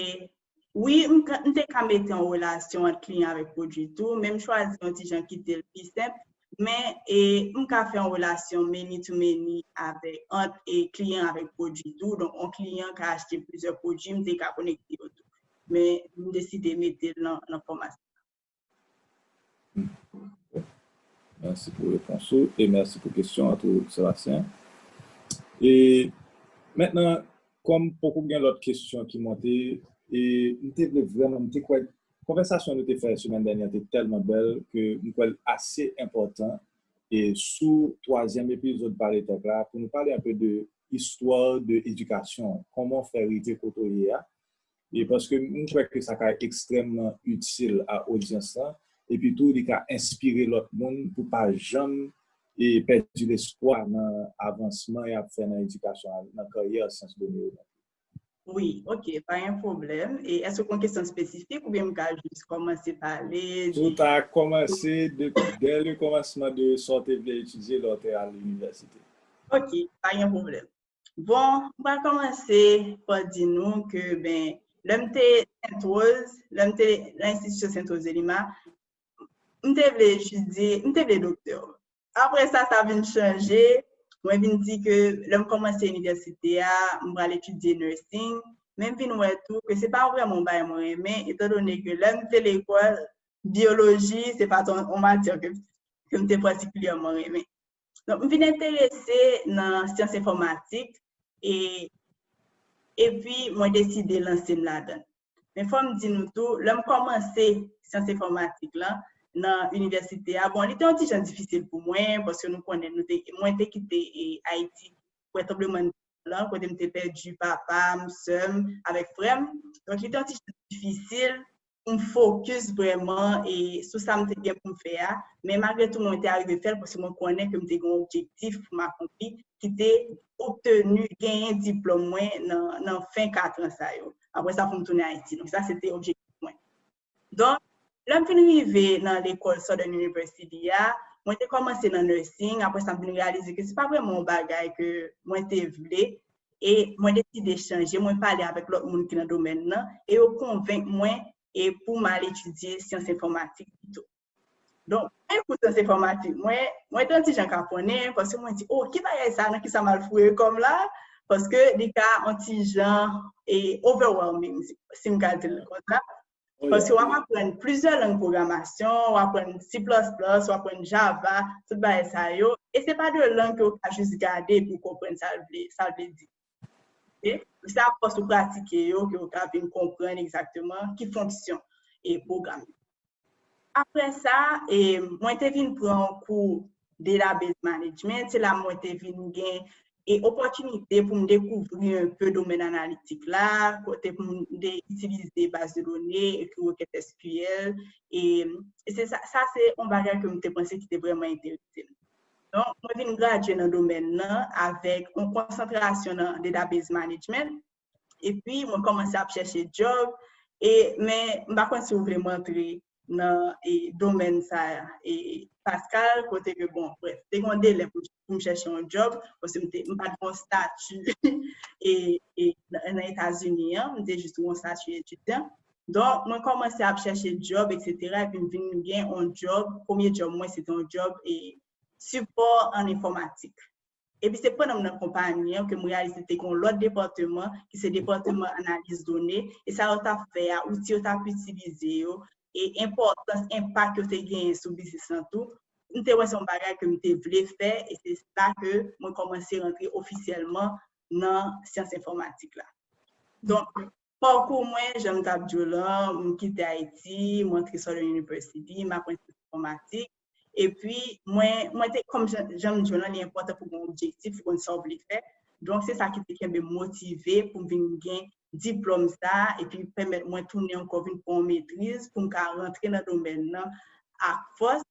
wi, m, ka, m te ka mete yon relasyon ant kliyan avèk pwodui tou, men m chwazi yon ti jan kite l pi senp. Men, e, m ka fè yon relasyon many to many avèk, ant, e, kliyan avèk pwodui tou. Donk, yon kliyan ka achte plizyè pwodui, m te ka konekte yo tou. Men, m deside mete l nan, nan fòma sa. Mèsi pou repons ou e mèsi pou kesyon an tou, Sebastien. E mentnan, kòm poko gen lòt kesyon ki monte, e m te vle vrèman, m te kwè konvèsasyon nou te fè semèn dènyè te tèlman bèl ke m kwè l ase enpòtan e sou twazyèm epizòd Pale Tèk la pou nou pale anpe de istwa de edikasyon, kòman w fè rive kote w ye a. E paske m kwè ke sa ka ekstrèmman itil a odyans lan, epi tou li ka enspire lòt moun pou pa janm e pèdi lespwa nan avansman y ap fè nan edikasyon, nan karyè syans done yo. Wi, ok, pa gen pwoblèm. E èske w gen kesyon espesifik oubyen m ka jis kòmanse pale? Ou ta kòmanse depi dè le kòmansman de sa w te vle etidye lè w te al inivèsite. Ok, pa gen pwoblèm. Bon, m pral kòmanse pa di nou ke, ben, lè m te Sentwoz, lè m te nan enstitisyon Sentwoz Elima, m te vle etidye, m te vle doktè. Apre sa, sa vin chanje. Mwen vin di ke lè m kòmanse inivèsite a, m pral etidye nursing. Men m vin wè tou ke se pa vrèman yon bagay mwen renmen, etandone ke lè m te lekòl, byoloji, se pa t yon matyè ke, ke m te patikilyèman renmen. Donk, m vin enterese nan syans enfòmatik e epi mwen deside lanse m ladan l. Men fò m di nou tou, lè m kòmanse syans enfòmatik lan nan inivèsite a, bon, li te yon ti jan difisil pou mwen, paske nou konnen, nou te, mwen te kite e, Ayiti apre tranblemanntè lan, kote m te pèdi papa m, sè m, avèk frè m. Donk, li te yon ti jan difisil pou m fokis vrèman e sou sa m te gen pou m fè a. Men malgre tou, mwen te arive fè l paske mwen konnen ke m te gen yon objektif pou m akonpli, ki te obteni, genyen diplòm mwen nan, nan fen kat an sa yo. Apre sa, pou m tounen Ayiti. Donk, sa se te objektif mwen. Donk, lè m fin rive nan lekòl Southern University a, mwen te kòmanse nan nursing, apre sa, m vin reyalize ke se pa vrèman yon bagay ke mwen te vle, e mwen deside chanje, mwen pale avèk lòt moun ki nan domèn nan, e yo konvenk mwen e pou m al etidye syans enfòmatik pito. Donk, men kou syans enfòmatik, mwen, mwen te yon ti jan kaponnen, paske mwen di, oh, ki bagay sa, nan ki sa m al foure kò m la? Paske li ka yon ti jan e overwhelming, si, si m ka di l konsa. Paske w ap aprann plizyè lang pwogramasyon, w ap aprann C plus plus, w ap aprann Java, tout bagay sa yo. E se pa de lang ke w ka jis gade epi w konprann sa l vle, sa l vle di. Ok? Se afòs ou pratike yo ke w ka vin konprann egzakteman ki fonksyon e pwogram yo. Apre sa, e, mwen te vin pran yon kou database management, se la mwen te vin gen e opòtinite pou m dekouvri enpe domèn analitik la, kote pou m de itilize baz de done, ekri rekèt S Q L, e, e se sa, sa se yon bagay ke m te panse ki te vrèman enterese m. Donk, mwen vin gradye nan domèn nan avèk yon konsantrasyon nan database management, epi mwen kòmanse ap chèche djòb, e, men m pa konn si w vle m antre nan e, domèn sa a, e, Pascal, kote ke, bon, bref, te gen yon delè pou, pou m chèche yon djòb, paske m te, m pa t gen yon stati e, e, nan, nan Etazini an, m te jis gen yon stati etidyan. Donk, mwen kòmanse ap chèche djòb, etsetera, epi m vin gen yon djòb, premye djòb mwen, se te yon djòb e, sipò an enfòmatik. Epi se pandan m nan konpayi an ke m reyalize te gen yon lòt depatman, ki se depatman analiz done, e sa yo t ap fè a, outi yo t ap itilize yo, e enpòtans, enpak yo te genyen sou biznis lan tou. M te wè se yon bagay ke m te vle fè, e se la ke mwen kòmanse rantre ofisyèlman nan syans enfòmatik la. Donk, pakou mwen, jan m t ap di w lan, m kite Ayiti, m antre Southern University, m aprann syans enfòmatik. Epi, mwen, mwen te, kòm jan, jan m di w lan, li enpòtan pou w gen yon objektif, pou w konn sa w vle fè. Donk, se sa ki te kenbe m motive pou m vin gen diplòm sa, epi pèmèt mwen tounen ankò vin pran yon metriz pou m ka rantre nan domèn nan ak fòs.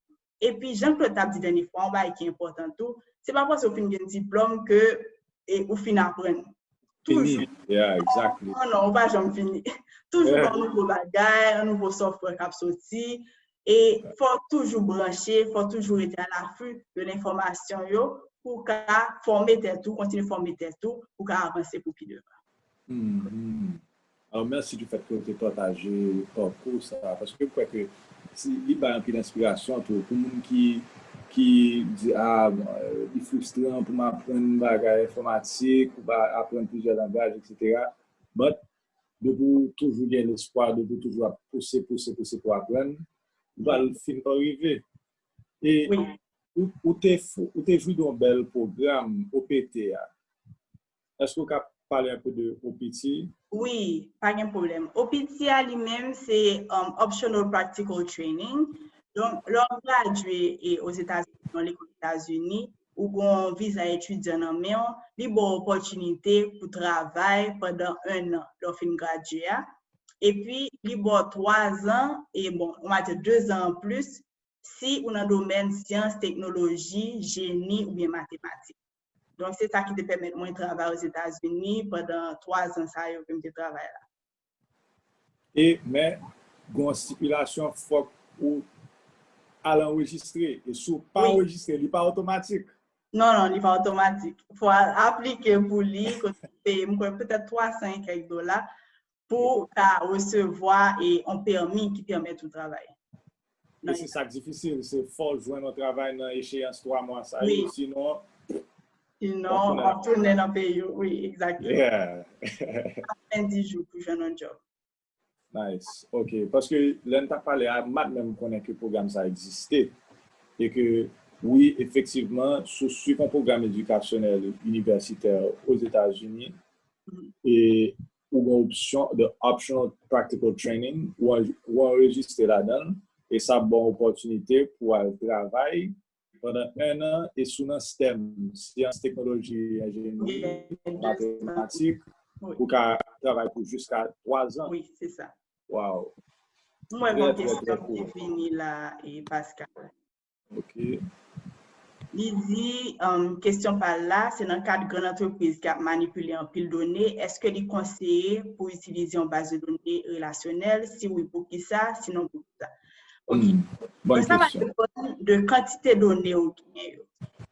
Epi, jan Claude t ap di dènye fwa, yon bagay ki enpòtan tou, se pa paske w fin gen diplòm ke e, ou fin aprann. Toujou. Yeah, exactly. Non, non, ou pa janm fini. Toujou gen yon nouvo bagay, yon nouvo software k ap soti. E fò w toujou branche, fò w toujou rete alafi de lenfòmasyon yo pou w ka fòme tèt ou, kontinye fòme tèt ou, pou w ka avanse pou pi devan. Mhm. Alò, mèsi du fait ke w te pataje pakou sa, paske m kwè ke si, li bay anpil enspirasyon tou pou moun ki, ki di, a, bon, euh, li fristran pou m aprann bagay enfòmatik, ou pa aprann plizyè langaj, etsetera. But, depi w toujou gen lespwa, depi w toujou ap pouse, pouse, pouse pou aprann, Ou pral fin pa rive. E ou, ou te, fou- ou te jwi de yon bèl pwogram O P T a. Èske ou ka pale un peu de O P T? Wi, pa gen pwoblèm. O P T a li menm, se um, Optional Practical Training. Donk, lè w gradye e Ozetazini, nan lekòl Etazini, ou gen yon viza etidyan nan men w, li ba w opòtinite pou travay pandan en an lè w fin gradye a. Epi, li ba w twa zan, e bon, on va dire de zan an plis, si ou nan domèn syans, teknoloji, jeni oubyen matematik. Donk, se sa ki te pèmèt mwen travay Ozetazini pandan twa zan sa yo ke m te travay la. E, men, gen yon stipilasyon, fòk ou al anrejistre. E si w pa anrejistre, li pa otomatik. Non, non, li pa otomatik. Fò w al aplike pou li, kote w peye, m kwè, petèt twa san e kèk dola pou w ka resevwa e yon pèmi ki pèmèt ou travay. E se sa k difisil, se fò w jwenn yon travay nan echeyans twa mwa sa yo, sinon, Sinon, w ap tounen nan peyi w. Wi, egzakteman. Yeah. Ap fè dis jou pou jwenn yon djòb. Nice. Ok. Paske lè n t ap pale a, m pa t menm konnen ke pwogram sa egziste. E ke, wi, efektivman, si w swiv yon pwogram edikasyonèl inivèsitè Ozetazini, e ou gen opsyon de optional practical training, ou an- ou anrejistre ladan l, e sa ba w opòtinite pou w al travay pandan en an, e si w nan STEM, syans, teknoloji, enjenyeri, matematik, ou ka travay pou jiska twa zan. Wi, se sa. Wow. Mwen gen yon kesyon ki vini la, e Pascal. Ok. Li di, um, kesyon pa l la, se nan kad grann antrepriz ki ap manipile anpil done, èske li konseye pou itilize yon baz de done relasyonèl? Si wi, poukisa? Sinon, poukisa? Ok. Mwen sa va depann de kantite done ou genyen yo.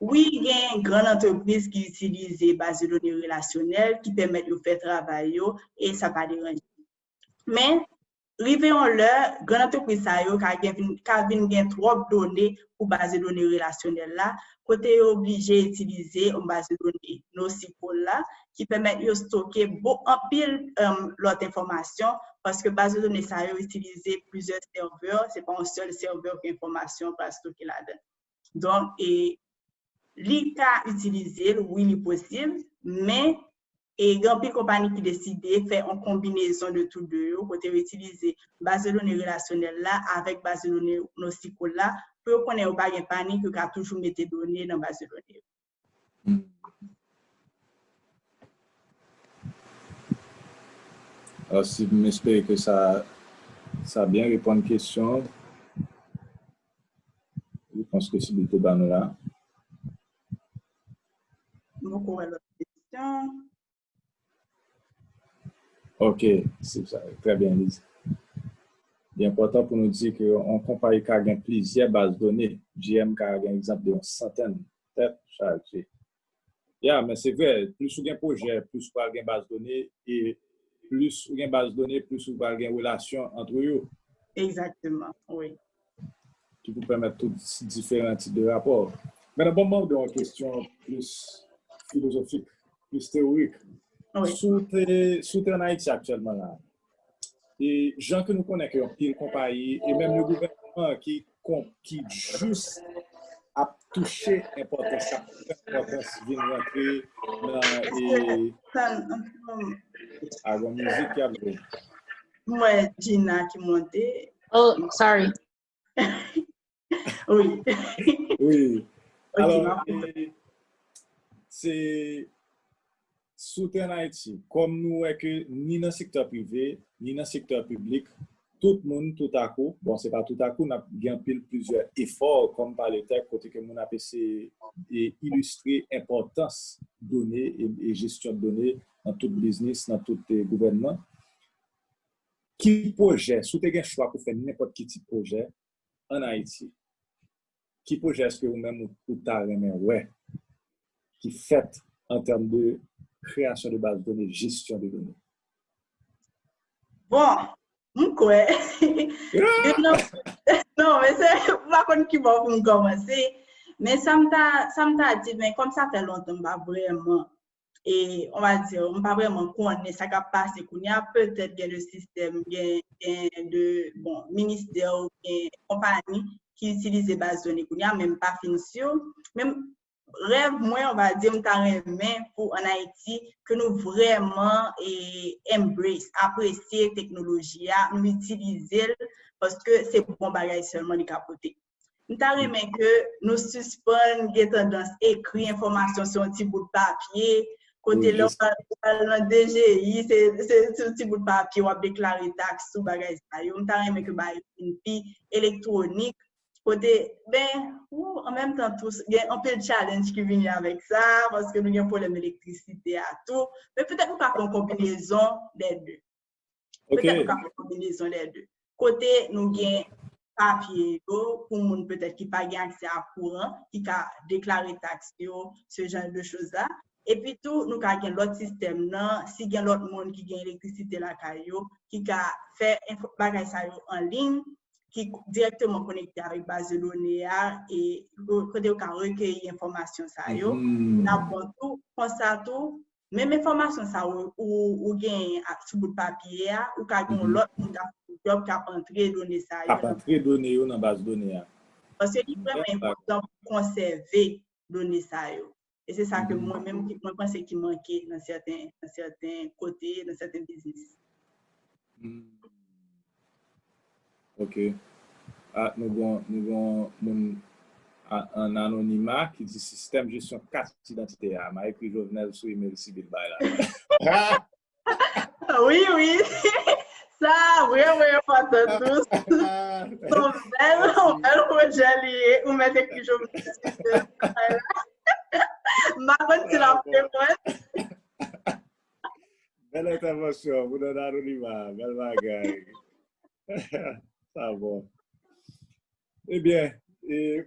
Wi, gen grann antrepriz ki itilize baz de done relasyonèl ki pèmèt yo fè travay yo e sa pa deranje. Men, rive yon lè, grann antrepriz sa yo ka gen vin, ka vin gen twòp done pou baz de done relasyonèl la, kote yo oblije itilize yon baz de done NoSQL la, ki pèmèt yo stoke bon, anpil um, lòt enfòmasyon, paske baz de done sa yo itilize plizyè sèvè, se pa yon sèl sèvè ke enfòmasyon pral stoke ladan. Donk, e, li ka itilize l, wi, li posib, men e gen anpil konpayi ki deside fè yon konbinezon de tou de yo, kote yo itilize baz de done relasyonèl la avèk baz de done NoSQL la, pou yo konnen yo pa gen panik, yo ka toujou mete done nan baz de done yo. Alò, si m espere ke sa, sa byen reponn kesyon, repons ke Sibyl te ba nou la. M poko wè lòt kesyon. Ok, se sa. Trè byen, Liz. Li enpòtan pou nou di ke yon konpayi ka gen plizyè baz done. G M ka gen egzanp de yon santèn. Tèt chaje. Ya, men se vre, plis ou gen pwojè, plis ou pral gen baz done, e plis ou gen baz done, plis ou pral gen relasyon ant yo. Egzakteman, wi. Ki pou pèmèt tout diferan tip de rapò. Mentnan, ban m mande w yon kesyon plis filozofik, plis teyorik. Si w te, si w te ann Ayiti aktyèlman la, e jan ke nou konnen ke yon pil konpayi, e menm le gouvènman ki, ki jis ap touche enpòtans, ap pran enpòtans vin rantre nan e, a gen mizik ki ap jwe. M wè Gina ki monte. Oh, sorry. Wi. Wi. Alò, se sou tè ann Ayiti, kòm nou wè ke ni nan sektè prive, ni nan sektè piblik, tout moun, toutakou, bon, se pa toutakou, n ap gen anpil plizyè efò, kòm pale tèk, kote ke moun ap eseye e ilistre enpòtans done e, e jesyon done nan tout biznis, nan tout e, gouvènman. Ki pwojè, si w te gen chwa pou fè nenpòt ki tip pwojè ann Ayiti, ki pwojè èske ou menm ou, ou ta renmen wè ki fèt an tèm de kreyasyon de baz done, jesyon de done? Bon, m kwè. Non, men se, m pa konn ki bò pou m kòmanse. Men sa m ta, sa m ta di, men kòm sa fè lontan m pa vrèman e, on va dire, m pa vrèman konnen sa k ap pase kounye a, petèt gen de sistèm, gen, gen de, bon, ministè oubyen konpayi ki itilize baz done kounye a, men m pa fin si. Men rèv mwen, on va dire, m ta renmen pou ann Ayiti, ke nou vrèman e, embrace, apresye teknoloji a, nou itilize l, paske se bon bagay sèlman li ka pote. M ta renmen ke nou sispann gen tandans ekri enfòmasyon sou yon ti bout papye, kote lè w al nan D G I, se, se sou ti bout papye w ap deklare taks sou bagay sa yo. M ta renmen ke bagay yo vin pi elektwonik, kote, ben, ou, an menm tan tou, gen anpil challenge ki vini avèk sa, paske nou gen pwoblèm elektrisite a tou, men petèt nou ka fè yon konbinezon dè de. Petèt nou ka fè yon konbinezon dè de. Kote nou gen papye yo pou moun petèt ki pa gen aksè a kouran, ki ka deklare taks yo, ce genre de choses là. Epi tou, nou ka gen lòt sistèm nan, si gen lòt moun ki gen elektrisite lakay yo, ki ka fè enfo- bagay sa yo an liy, ki dirèkteman konekte avèk baz de done a, e kote yo ka rekeyi enfòmasyon sa yo. N ap bon tou, konsa tou, menm enfòmasyon sa ou, ou, ou genyen ak sou bout papye a, ou ka gen yon lòt moun k ap fè yon djòb k ap antre done sa yo. K ap antre done yo nan baz done a. Paske li vrèman enpòtan pou konsève done sa yo. E se sa ke mwen menm, mwen panse ki manke nan sèten, nan sèten kote, nan sèten biznis. Ok. Ah, nou gon, nou gon moun an anonima ki di sistèm jesyon kat idantite a. M a ekri Jovenel sou email Sibyl bay la. Wi, wi. Sa vrèman enpòtan tou. Se yon bèl, yon bèl pwojè li ye. Ou mèt ekri Jovenel Sibyl bay la. M pa konn si l ap reponn. Bèl entèvansyon pou nan anonima, bèl bagay. Sa bon. Ebyen,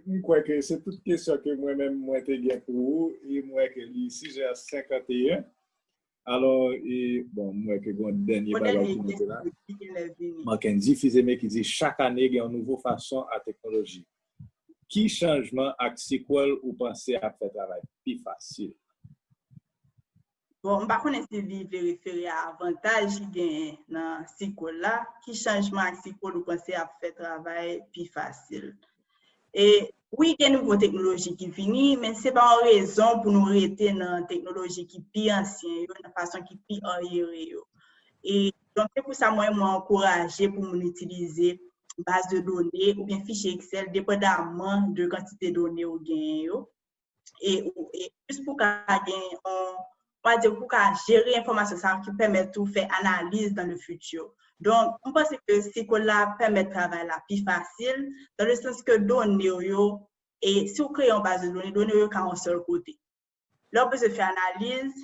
m kwè ke se tout kesyon ke mwen menm mwen te gen pou ou, e m wè ke li sis è senkanteyen. Alò, e, bon, m wè ke gon dènye bagay ki monte la. Mackendy Fils-Aimé ki di, chak ane gen yon nouvo fason a teknoloji. Ki chanjman ak SQL ou panse ap fè travay pi fasil? Bon, m pa konnen si li vle refere a avantaj ki genyen nan SQL la. Ki chanjman ak SQL ou panse ap fè travay pi fasil? E wi, gen nouvo teknoloji ki vini, men se pa yon rezon pou nou rete nan teknoloji ki pi ansyen yo, nan fason ki pi aryere yo. E donk, se pou sa mwen, mwen ankouraje pou moun itilize baz de done oubyen fichye Excel, depandaman de kantite done ou genyen yo. E, e jis pou ka gen yon, on va dire, pou ka jere enfòmasyon sa ki pèmèt ou fè analiz dans le futur. Donk, m panse ke SQL la pèmèt travay la pi fasil, dans le sens ke done w yo, e si w kreye yon baz de done, done w yo ka yon sèl kote. Lè w bezwen fè analiz,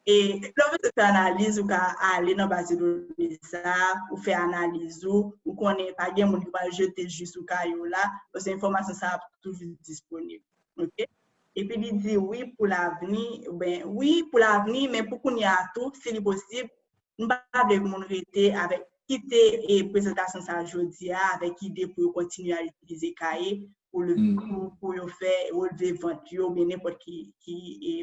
e lè w bezwen fè analiz, ou ka ale nan baz de done sa, ou fè analiz ou, ou konnen pa gen moun ki pral jete jus ou kay ou la, paske enfòmasyon sa ap toujou disponib. Ok? Epi li di wi pou lavni, ben wi pou lavni, men pou kounye a tou, si li posib, m pa vle moun rete avèk, kite e prezantasyon sa jodi a avèk ide pou yo kontinye al itilize kaye pou, pou, pou yo fè relve vant yo, oubyen nenpòt ki, ki, e,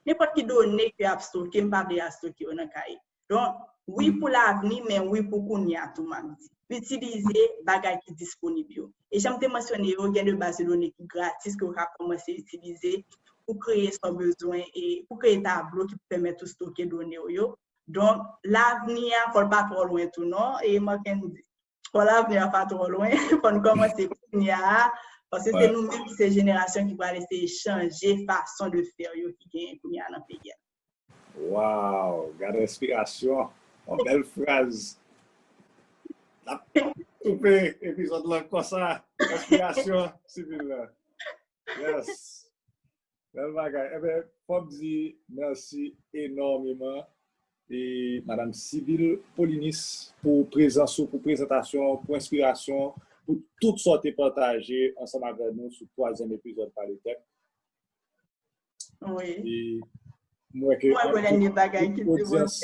nenpòt ki done ke y ap stoke, m pa vle y al stoke yo nan kaye. Donk, wi pou lavni, men wi pou kounye a tou, m ap di. Itilize bagay ki disponib yo. E jan m te mansyone yo, gen de baz de done ki gratis ke w ka kòmanse itilize pou kreye sa w bezwen e pou kreye tablo ki pèmèt ou stoke done w yo. Donk, lavni a, fò l pa twò lwen tou non, e Marc Andy. Fò lavni a pa twò lwen, fò n kòmanse kounye a, paske se nou menm ki se jenerasyon ki pral eseye chanje fason de fè yo ki genyen kounye a nan peyi a. Wow, gade enspirasyon, yon bèl fraz. N ap koupe epizòd lan konsa, enspirasyon, Sibyl la. Yes. Bèl bagay. Enben, fò m di mèsi enòmeman e Madanm Sibyl Paulinis pou prezans ou, pou prezantasyon, pou enspirasyon, pou tout sa w te pataje ansanm avè nou sou twazyèm epizòd Pale Tech. Wi. E m wè ke anpil odyans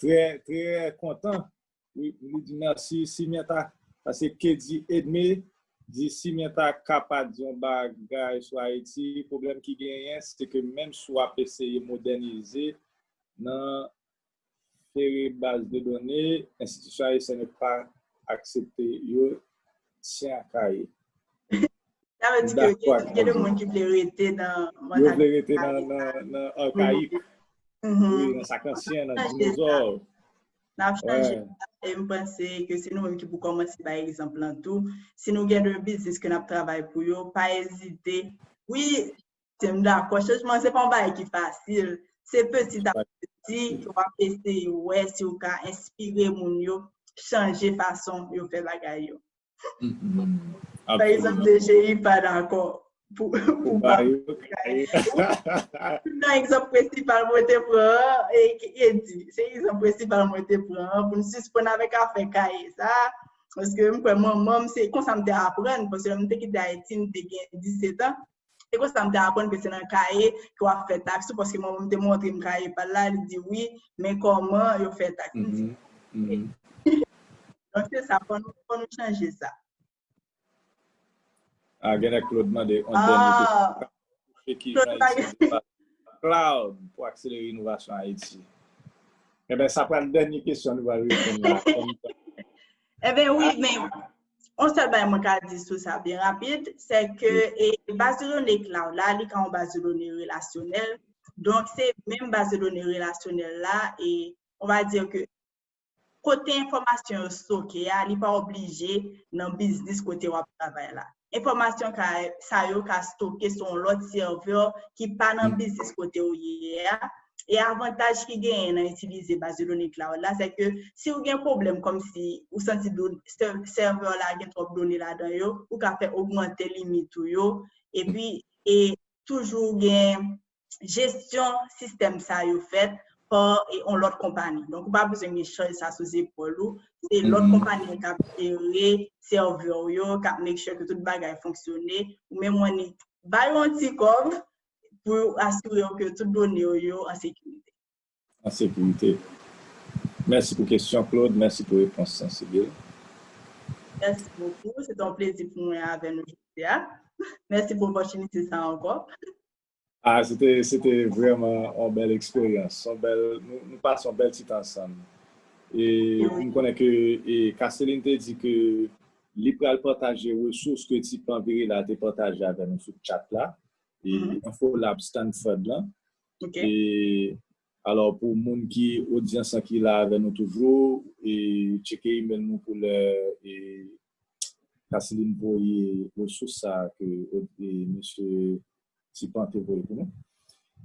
trè, trè kontan. Wi, li di mèsi Simianta, paske Kedi Edme, di si mwen ta ka pa di yon bagay sou Ayiti, pwoblèm ki genyen, se ke menm si w ap eseye modènize nan fere baz de done, enstitisyon ayisyèn yo pa aksepte yo tyen ak Kayè. Sa vle di ke gen de moun ki vle rete nan... Yo vle rete nan, nan, nan arkayik. Wi, nan sa k ansyen, nan dinozò. N ap chanje sa. E m panse ke se nou menm ki pou kòmanse bay egzanp lan tou. Si nou gen de biznis ke n ap travay pou yo, pa ezite. Wi, se m dakò. Chanjman se pa yon bagay ki fasil. Se peti a peti ke w ap eseye wè si w ka enspire moun yo chanje fason yo fè bagay yo. Pa egzanp, D G I pa dakò pou, pou ba yo Kayè. Nan egzanp prensipal mwen te pran an, e, e di, se egzanp prensipal mwen te pran an pou n sispann avèk afè Kayè sa. Paske m kwè manman m, se konsa m te aprann, paske lè m te kite Ayiti, m te gen disèt an. Se konsa m te aprann ke se nan Kayè ke w ap fè taks ou, paske manman m te montre m Kayè pa l la, li di wi, men kòman yo fè taks. M di, donk se sa, fò nou, fò nou chanje sa. Ah, gen lè Claude mande yon dènye kesyon. Ki jan itilize Claude pou akselere inovasyon Ayiti? Enben, sa pral dènye kesyon nou va reponn la. Enben wi, men yon sèl bagay mwen ka di sou sa byen rapid, se ke e, baz de done Claude la, li ka yon baz de done relasyonèl. Donk, se menm baz de done relasyonèl la, e on va dire ke kote enfòmasyon yo stoke a, li pa oblije nan biznis kote w ap travay la. Enfòmasyon sa yo ka stoke sou yon lòt sèvè ki pa nan biznis kote w ye a. E avantaj ki genyen nan itilize baz de done Claude la, se ke si w gen pwoblèm kòmsi ou santi sèvè w la gen twòp done ladan yo, ou ka fè ogmante limit ou yo, epi e toujou gen jesyon sistèm sa yo fèt pa yon lòt konpayi. Donk, ou pa bezwen gen chaj sa sou zepòl ou. Se lòt konpayi k ap jere sèvè w yo, k ap make sure ke tout bagay fonksyone. Ou menm ou annik ba yo yon ti kòb pou asire w ke tout done w yo an sekirite. An sekirite. Mèsi pou kesyon, Claude. Mèsi pou repons lan, Sibyl. Mèsi bokou. Se te yon plezi pou mwen avè nou jodi a. Mèsi pou opòtinite sa ankò. Ah, se te, se te vrèman yon bèl eksperyans. Yon bèl, nou, nou pase yon bèl ti tan ansanm. E m konnen ke e Casteline te di ke li pral pataje resous ke Ti Pan Vire La te pataje avè nou sou chat la. E Info Lab Stanford lan. E alò, pou moun ki, odyans lan ki la avè nou toujou, e tcheke email nou pou lè e Casteline voye resous sa ke e mesye Ti Pan te voye pou nou.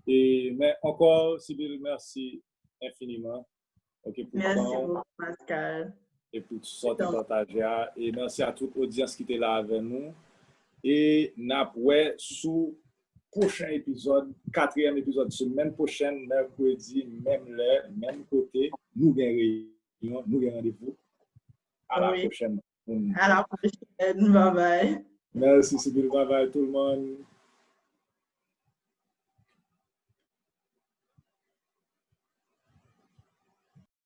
E, men ankò, Sibyl, mèsi enfiniman. Ok, pou tan w. Mèsi bokou, Pascal. E pou sa w te pataje a. E mèsi a tout odyans ki te la avè nou. E n ap wè sou pwochen epizòd, katriyèm epizòd semèn pwochèn, mèkredi, menm lè, menm kote. Nou gen reyinyon, nou gen randevou. A la pwochèn. A la pwochèn. Bye bye. Mèsi, Sibyl. Bye bye, tout le monde.